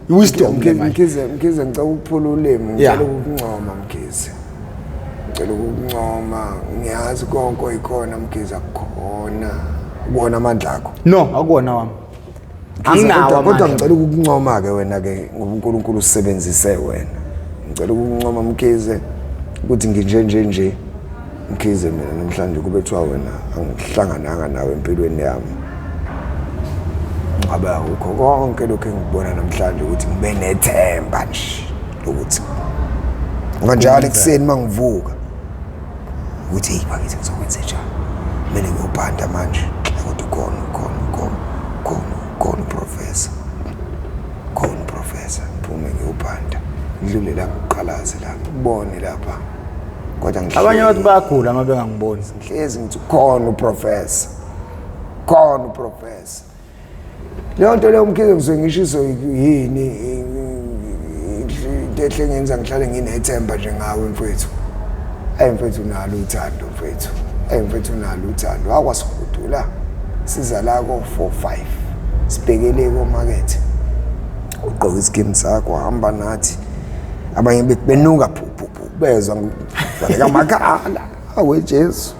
wisdom. Mkhize, Mkhize, ngicela ukuphula ulimi, ngicela ukukuncoma Mkhize, ngicela ukukuncoma. Ngiyazi konke oyikhona Mkhize, akukhona ubona amandla akho. No, akuwona wami, anginawo. Kodwa ngicela ukukuncoma ke wena ke ngoba uNkulunkulu usebenzise wena. Ngicela ukukuncoma Mkhize ukuthi nginje nje nje Mkhize, mina namhlanje kube kuthiwa wena angihlangananga nawe empilweni yami, ngabe akukho konke lokhu engikubona namhlanje, ukuthi ngibe nethemba nje lokuthi ngoba njalo ekuseni uma ngivuka ukuthi hey bakithi ngizokwenza njani, kumele ngiyobhanda manje, kodwa ukhona ukhona ukhona ukhona ukhona uprofessor, khona uprofessor, ngiphume ngiyobhanda, ngidlule la ngiqalaze la ngibone lapha. Kodwa abanye abantu bayagula uma bengangiboni. Ngihlezi ngithi khona uprofessor, khona uprofessor. Leyo nto leyo Mkhize ngisuke ngisho yini into ehle ngenza ngihlale nginethemba nje ngawe mfowethu. Ayi mfowethu unalo uthando mfowethu, ayi mfowethu unalo uthando. Wakwasihudula siza la ko 4 5. Sibhekele komakethe, ugqoke isikimu sakho, wahamba nathi, abanye bethi benuka phu phu phu, bezwa valeka amakhala, awe Jesu.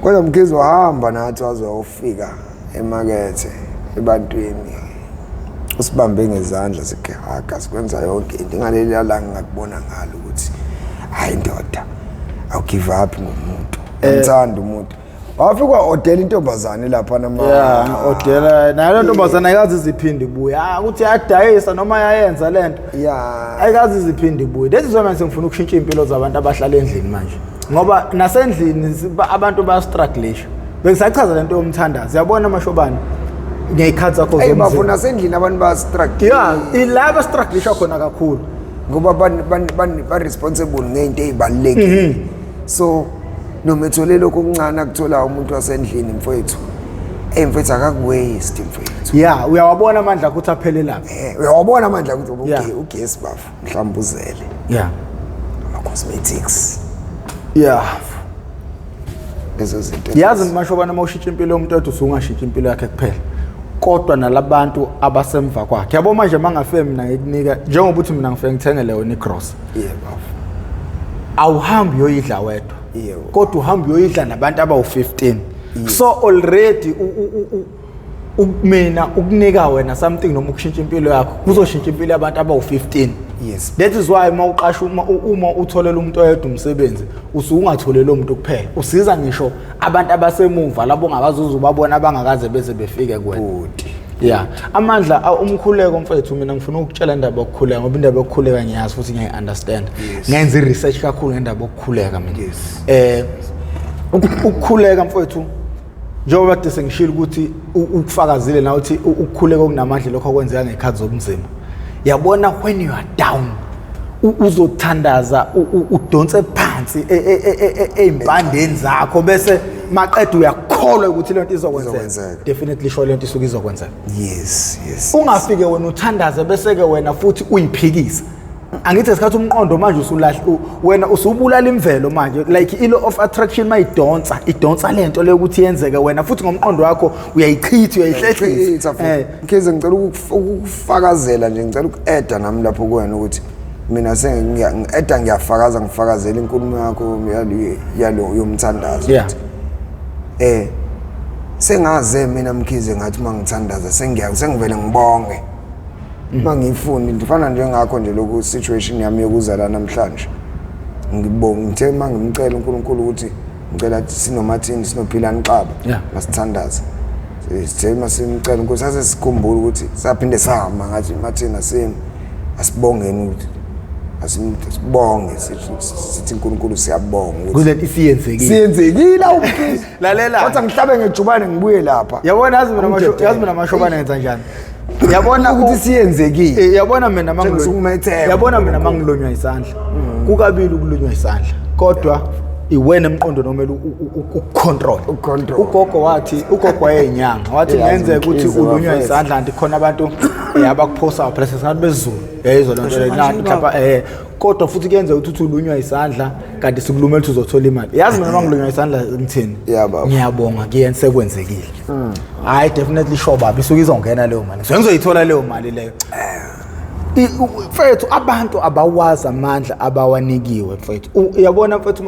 Kodwa Mkhize wahamba nathi waze wayofika emakethe ebantwini, usibambe ngezandla, sihaga, sikwenza yonke into. Ngaleli langa ngakubona ngalo ukuthi hayi ndoda, awu-give up ngomuntu, uyamthanda umuntu. Wafika wa-odela intombazane lapha nama. Yeah, odela nayo le ntombazane, ayikaze iziphinde ibuye. Ah, ukuthi yadayisa noma yayenza lento, ayikaze iziphinde ibuye. That is why manje ngifuna ukushintsha iy'mpilo zabantu abahlala endlini manje, ngoba nasendlini abantu bayastrugglisha. Bengisachaza lento yomthandazo, yabona Mashobane, ngey'khathi zakho. Eyi, bafuna nasendlini abantu bayastruggle. Ya, ila bastrugglisha khona kakhulu. Ngoba ba-responsible ngey'nto ey'balulekile, so noma ethole lokhu okuncane akutholayo umuntu wasendlini, mfowethu, eyi mfowethu, akakuwaste, mfowethu. Ya, uyawabona amandla akho ukuthi aphelelaphi. Uyawabona amandla ukuthi okay, ugesi bafu mhlawumbe uzele, ama-cosmetics, lezo zinto. Yazi Mashobane, uma ushintsha impilo yomuntu wedwa, usungashintsha impilo yakhe kuphela, kodwa nalabantu abasemva kwakhe. Yabo manje, uma ngafike mina ngikunika, njengoba uthi mina ngifike ngithengele wena igrosa, Yebo bafu. Awuhambi uyoyidla wedwa, kodwa uhamba uyoyidla nabantu abawu-15. So already mina ukunika wena something noma ukushintsha impilo yakho kuzoshintsha impilo yabantu abawu-15. That is why uma uqasha, uma utholela umuntu oyedwa umsebenzi, usuke ungatholeli lo muntu kuphela, usiza ngisho abantu abasemuva labo ongakazuze ubabona, abangakaze beze befike kuwena. Bhuti. Ya, amandla umkhuleko mfethu. Mina ngifuna ukukutshela indaba yokukhuleka, ngoba indaba yokukhuleka ngiyazi futhi ngiyayi-understand. Ngenza i-research kakhulu ngendaba yokukhuleka mina. Ukukhuleka mfethu, njengoba kade sengishilo ukuthi ukufakazile nawe ukuthi ukukhuleka okunamandla lokho okwenzeka ngekhathi zobunzima. Yabona, when you are down, uzothandaza, udonse phansi ey'mpandeni zakho, bese maqeda uyakholwa ukuthi lento izokwenzeka. Izokwenzeka. Definitely sure, lento isuke izokwenzeka. Ungafike wena uthandaze, bese-ke wena futhi uyiphikisa. Angithi ngesikhathi umqondo manje usulahla, wena usubulala imvelo manje, like i-law of attraction mayidonsa, idonsa lento leyo ukuthi yenzeke, wena futhi ngomqondo wakho uyayichitha, uyayihlehlisa. Chitha futhi. Mkhize, ngicela ukufakazela nje, ngicela uku-adda nami lapho kuwena ukuthi mina sengiya-adda, ngiyafakaza, ngifakazela inkulumo yakho yalo yomthandazo. Sengaze mina Mkhize ngathi uma ngithandaza sengivele ngibonge uma ngiyifuni, ndifana njengakho nje lokhu situation yami yokuza la namhlanje. Ngibonga, ngithe uma ngimcela uNkulunkulu ukuthi ngicela sinoMathini, sinoPhilani Xaba, masithandaze, sithe masimcela uNkulunkulu sase sikhumbula ukuthi saphinde sama ngathi Mathini asimi, asibongeni ukuthi asibonge, sithi uNkulunkulu siyabonga ukuthi Kule isiyenzekile. Siyenzekile, awumkhize. Lalela. Kodwa ngihlabe ngejubane ngibuye lapha. Yabona, yazi mina masho, Awungidedele. yazi mina Mashobane ngenza njani? Yabona ukuthi siyenzekile. Yabona mina Tshengisa ukumethemba yabona mina uNkulunkulu. mangilonywa isandla. Kukabili ukulunywa isandla. Kodwa iwena emqondo nomele ukucontrol. Ukucontrol. Ugogo wathi, ugogo wayeyinyanga, wathi Yazi kungenzeka ukuthi Mkhize, ulunywa bafethu. isandla, kanti khona abantu abakuphosayo phela sesingathi bezulu. Yayizwa lento le kanje, mhlawumbe, kodwa futhi kuyenzeka ukuthi uthi ulunywa isandla kanti sikulumela ukuthi uzothola imali. Yazi mina mangilunywa isandla ngithini? Yeah, baba. Ngiyabonga kuyena, sekwenzekile. Hayi, definitely sure baba, isuke izongena leyo mali. So ngizoyithola leyo mali leyo. Mfethu, abantu abawazi amandla abawanikiwe, mfethu. Uyabona mfethu,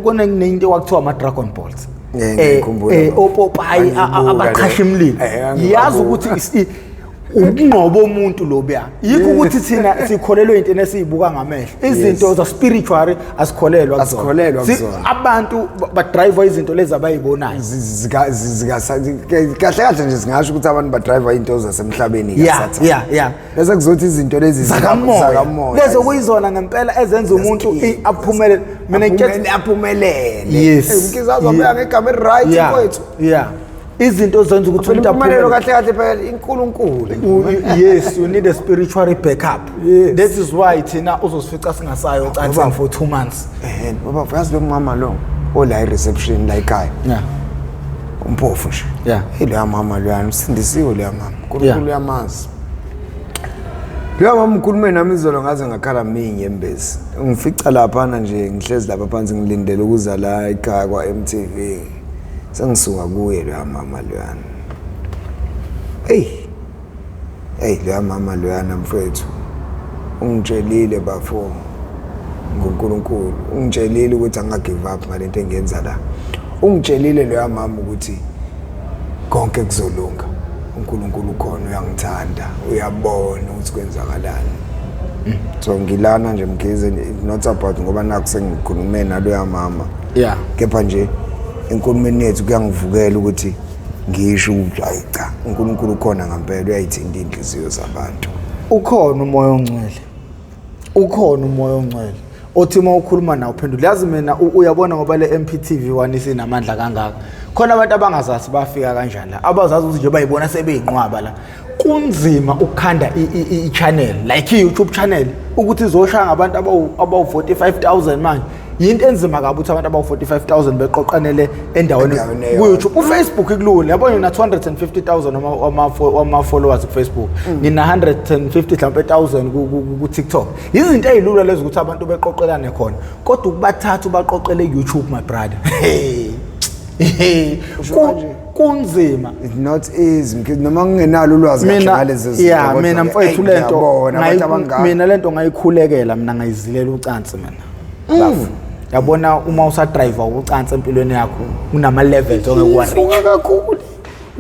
kunento kwakuthiwa ama-dragon balls. Ngiyikhumbula baba. Opopayi Angibuka abaqhasha leyo. imililo. Angibabuka. Yazi ukuthi ukunqoba umuntu lobuya, yikho ukuthi thina sikholelwa ey'ntweni esiyibuka ngamehlo, izinto za-spiritual asikholelwa kuzona. Asikholelwa kuzona. Abantu badrive izinto lezi abayibonayo. Kahle kahle nje singasho ukuthi abantu badrive into zasemhlabeni kaSathane. Bese kuzothi izinto lezi Zakamoya, zakamoya lezo kuyizona ngempela ezenza umuntu aphumelele. Mina ngikhetha Aphumelele. Yes. Mkhize azobuya ngegama eli-right, mfowethu. Yeah, izinto ezenza ukuthi Phela umuntu impumelelo aphumelele. kahle kahle phela iNkulunkulu. Yes, you need a spiritual backup. That is why thina uzosifica singasayo ocansini for 2 months. Baba, yazi lo mama lo ola i-reception la ekhaya, umpofu nje. Hey, loya mama loyana usindisiwe loya mama, uNkulunkulu uyamazi loya mama. Ukhulume nami izolo ngaze ngakhala minyembezi. Ngifica laphana nje, ngihlezi lapha phansi ngilindele ukuza la ekhaya kwa-MTV, sengisuka kuye loya mama loyana. Eyi, eyi, leya mama loyana mfethu ungitshelile bafo ngoNkulunkulu, ungitshelile ukuthi angagive up ngalento engiyenza la. Ungitshelile leya mama ukuthi konke kuzolunga, uNkulunkulu ukhona, uyangithanda, uyabona ukuthi kwenzakalani. So ngilana nje Mkhize, it's not about ngoba nakho sengikhulume naloya mama, kepha nje enkulumeni yethu kuyangivukela ukuthi ngisho ukuthi hayi cha, uNkulunkulu ukhona ngempela, uyayithinta inhliziyo zabantu. Ukhona umoya ongcwele, ukhona umoya ongcwele othi uma ukhuluma nawe uphendule. Yazi mina uyabona ngoba le MPTV 1 isinamandla kangaka, khona abantu abangazazi bafika kanjani la, abazazi ukuthi nje bayibona sebeyinqwaba la. Kunzima ukukhanda i-channel like i-YouTube channel ukuthi izoshaya ngabantu abawu 45,000 manje. Yinto enzima kabi ukuthi abantu abawu 45,000 beqoqanele endaweni Endaweni eyodwa. ku-YouTube. U-Facebook kulula, yabona ngina 250,000 ama-followers ku-Facebook, ngina 150 mhlawumbe 1000 ku-TikTok. Izinto ey'lula lezo ukuthi abantu beqoqelane khona, kodwa ukubathatha ubaqoqele ku-YouTube, my brother, hey. Usho kanje? Kunzima. It's not easy Mkhize, noma ngingenalo ulwazi kahle ngalezi zinto, kodwa mina ke, mfowethu eyi, lento ngiyabona abantu abangaka. Mina lento ngayikhulekela, mina ngayizilela ucansi mina. Bafo, yabona uma usadrive ucansi empilweni yakho, kunama levels ongeke uwa-reach. Usuka kakhulu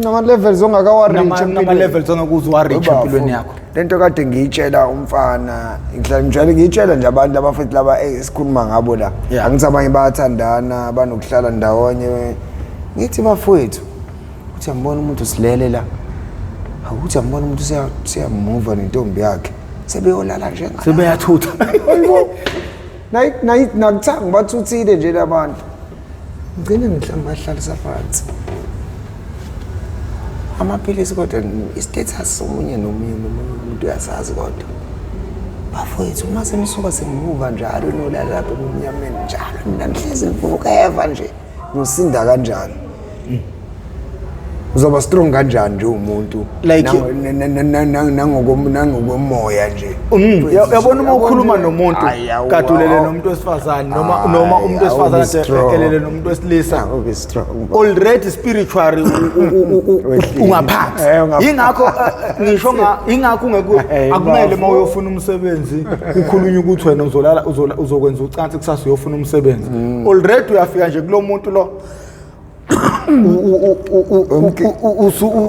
nama-levels ongakawa-reach Nama levels ongeke uze uwa-reach empilweni yakho. Lento kade ngiyitshela umfana, ngihlala ngijwayele ngiyitshela nje abantu labafethu laba esikhuluma ngabo la. Angithi abanye bayathandana, banokuhlala ndawonye. Ngithi bafowethu, uthi angibona umuntu silele la, awuthi angibona umuntu siyamuva nentombi yakhe, sebeyolala nje ngala. Sebeyathutha. Hayibo. Nakuthanga bathuthile nje labantu. Ngigcine ngihlamba bahlalisa phansi. Amaphilisi kodwa i-status somunye nomunye nomunye umuntu uyasazi kodwa. Bafowethu, uma senisuka senimuva njalo nolala lapha ebumnyameni njalo, nina nihlezi nivuka eva nje. Nosinda kanjani? Uzoba strong kanjani nje umuntu? Like- Nangokomoya nje. Yabona uma ukhuluma Yabona nje- nomuntu Ayi, awu, kade ulele awu. nomuntu wesifazane noma Ayi, noma umuntu wesifazane awubi strong. elele nomuntu wesilisa, Awubi strong. Already spiritually Wehlile. ungaphansi. Ungaphansi. Ingakho ngisho ingakho ungeke akumele bafo. uma uyofuna umsebenzi kukhulunywa ukuthi wena uzolala uzokwenza ucansi kusasa uyofuna umsebenzi. Already uyafika nje kulo muntu lo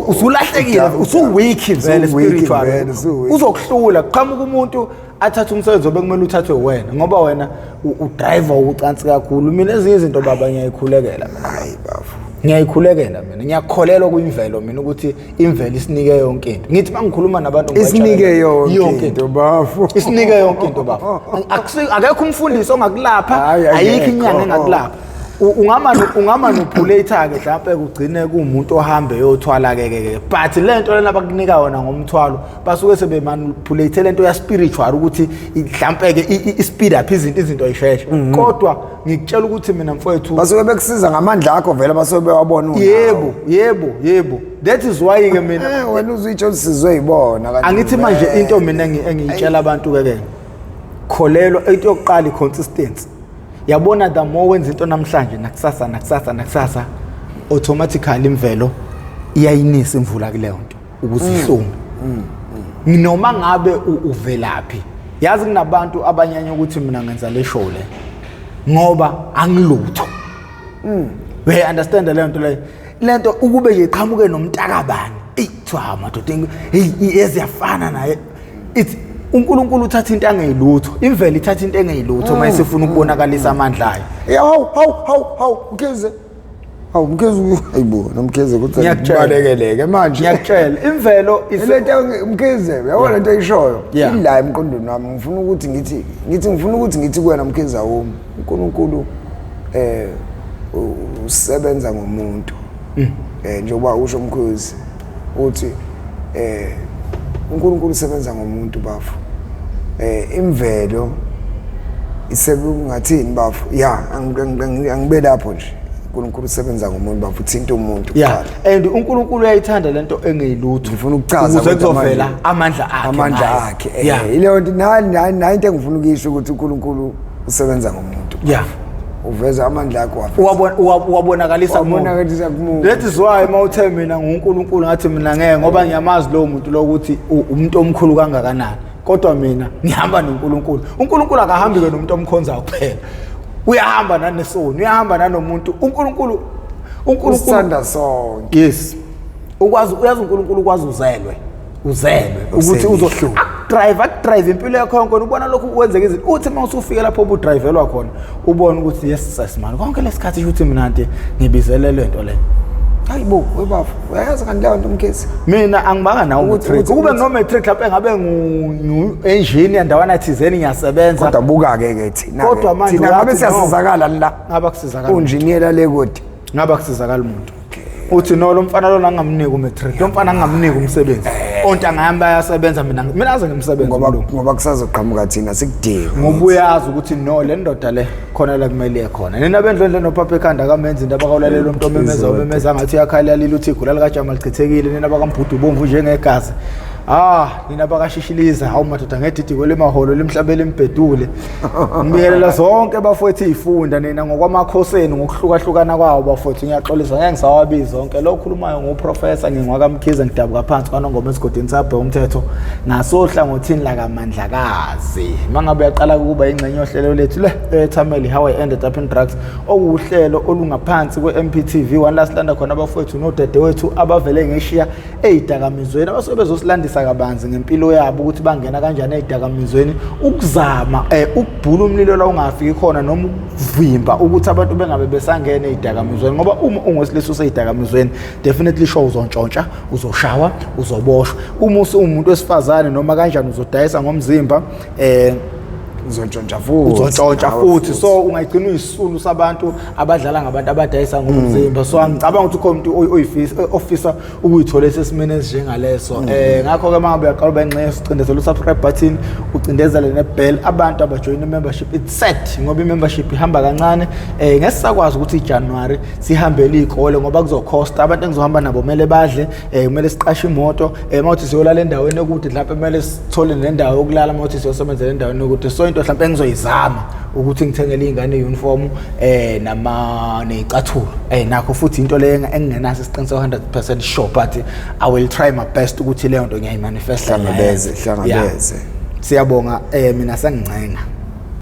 usulahlekile, usu-weak vele Usu-weak spiritually. vele, usu-weak. Uzokuhlula kuqhamuka umuntu athathe umsebenzi obekumele uthathwe wena ngoba wena udriver ucansi kakhulu. Mina ezinye izinto baba ngiyayikhulekela mina. Hayi bafo. Ngiyayikhulekela mina, ngiyakholelwa kwimvelo mina ukuthi imvelo isinike yonke into. Ngithi mangikhuluma nabantu Isinike ngibatshela yonke into bafo. Isinike yonke into bafo. Akekho umfundisi ongakulapha, Hhayi, ayikho akekho. inyanga engakulapha. Ungama manipulate ke mhlawumbe kugcine kuwumuntu ohambe yothwala ke ke ke, but lento lena abakunika yona ngomthwalo basuke sebe manipulate lento ya spiritual ukuthi mhlawumbe ke i speed up izinto ayisheshe. Kodwa ngikutshela ukuthi mina mfowethu Basuke bekusiza ngamandla akho vele, basuke bewabona unawo. Yebo, yebo, yebo, that is why ke mina Wena uzuyitsho usizwe yibona kanti Angithi manje vele. into mina engiyitshela abantu ke ke, kholelwa into yokuqala, i-consistency. Yabona, the more wenza into namhlanje nakusasa nakusasa nakusasa, automatically imvelo iyayinisa imvula kuleyo nto ukuze ihlume noma ngabe uvelaphi. Yazi kunabantu abanyanya ukuthi mina ngenza le show le ngoba angilutho. We understand leyo nto leyo, lento ukube nje iqhamuke nomntakabani, eyi kuthiwa madoda, hey, eziyafana naye. It's uNkulunkulu uthatha into angeyilutho, imvelo ithatha into engeyilutho uma isifuna ukubonakalisa amandla ayo. Hawu, hawu, hawu, hawu Mkhize, hawu Mkhize, hayibo nomkhize kuthi Ngiyakutshela. balekeleke manje. Ngiyakutshela, imvelo is Lento Mkhize, uyabona lento oyishoyo ila emqondweni wami, ngifuna ukuthi ngithi ngifuna ukuthi ngithi kuwena Mkhize, awumi uNkulunkulu usebenza ngomuntu. Njengoba usho Mkhize uthi uNkulunkulu usebenza ngomuntu bafo. Imvelo isebengathini bafo? Ya, angibe lapho nje. uNkulunkulu usebenza ngomuntu bafo, uthinta umuntu kuqala. And uNkulunkulu uyayithanda lento engeyilutho. Ngifuna ukuchaza ukuze kodwa kuzovela manje amandla akhe amandla ngayo. akhe. Ileyo nto nayi into engifuna ukuyisho ukuthi uNkulunkulu usebenza ngomuntu. Uveza amandla akho waveza. Uwabonakalisa kumuntu. Wabonakalisa kumuntu. That is why uma uthe mina nguNkulunkulu ngathi mina ngeke, ngoba ngiyamazi lowo muntu lo ukuthi umuntu omkhulu kangakanani, kodwa mina ngihamba noNkulunkulu. UNkulunkulu akahambi ke nomuntu omkhonzayo kuphela, uyahamba nanesoni, uyahamba nanomuntu. uNkulunkulu uNkulunkulu Usithanda sonke. Yes, ukwazi, uyazi uNkulunkulu ukwazi uzelwe ukuthi uzo Uselihlo. Drive akudrive impilo yakho yonke, ubona lokhu kwenzeka izinto, uthi uma usufike lapho obudrivelwa khona ubone ukuthi yes sis man, konke lesikhathi ukuthi mina nje ngibizelele lento le. Hayibo, webafo, uyayazi kanti leyo nto umkhize. Mina angibanga nawo Ukuthi- matric. Ukube ngino-matric lapho engabe ngu-engineer ndawana thizeni ngiyasebenza. Kodwa buka-ke ke thina. Kodwa manje thina ngabe uyathi no. siyasizakala la. Ngaba kusizakala. Unjiniyela le kude. Ngaba kusizakala umuntu uthi no, lo mfana lona angamniki umatric, lo mfana angamniki umsebenzi, ontanga yami bayasebenza, mina aze ngimsebenze Ngoba umlungu. Ngoba kusazoqhamuka thina sikudinga. Ngoba uyazi ukuthi no, le ndoda le khona la kumele iye khona. Nina bendlondle nophapha ekhanda kamenzi into abakawulalela umuntu omemeza omemeza ngathi uyakhalalile, uthi igula likajama lichithekile. Nina bakambhudu bomvu njengegazi, ah, nina bakashishiliza, hawu madoda, ngedidi kwelimaholo limhlabe limbhedule. Ngibingelela zonke bafowethu iy'funda nina ngokwamakhoseni ngokuhlukahlukana kwawo. Bafowethu, ngiyaxolisa, ngeke ngisawabizi zonke. Lo okhulumayo nguprofesa, ngingwakamkhize, ngidabuka phansi kwanongoma esigodini sabhe umthetho ngasohlangothini lakamandlakazi. Uma ngabe uyaqala ukuba ingxenye yohlelo lethu le ethameli How I Ended Up in Drugs, okuwuhlelo olungaphansi kwe-MPTV One, la silanda khona abafowethu nodadewethu abavele ngeshiya ey'dakamizweni, abasuke bezosilandisa kabanzi ngempilo yabo ukuthi bangena kanjani ey'dakamizweni, ukuzama ukubhula umlilo la ungafiki khona noma ukuvimba ukuthi abantu bengabe besangena ey'dakamizweni. Ngoba uma ungowesilisa usey'dakamizweni, definitely sure uzontshontsha, uzoshawa, uzoboshwa. Uma usuwumuntu wesifazane noma kanjani uzodayisa ngomzimba, Uzontshontsha futhi. Uzontshontsha Nawe. Futhi so ungayigcina uyisisulu sabantu abadlala ngabantu abadayisa ngomzimba. So angicabanga ukuthi ukhona umuntu ofisa ukuyithola esesimeni esinjengaleso. Ngakho-ke uma ngabe uyaqala ube ngxenye, ucindezela u-subscribe button, ucindezele ne-bell. Abantu abajoyina i-membership, it's set, ngoba i-membership ihamba kancane, ngesisakwazi ukuthi iJanuwari sihambele iy'kole, ngoba kuzokhosta abantu engizohamba nabo, kumele badle, kumele siqashe imoto, uma uthi siyolala endaweni ekude, mhlawumpe kumele sithole nendawo yokulala uma uthi siyosebenzela endaweni ekude. So into mhlawumpe engizoyizama ukuthi ngithengele iy'ngane i-uniform nama ney'cathulo, nakho futhi into le engingenaso isiqiniseko 100% sure, but I will try my best ukuthi leyo nto ngiyayimanifesta. Hlangabeze, Ngiyayenza. hlangabeze. Yeah. Siyabonga, mina sengincenga.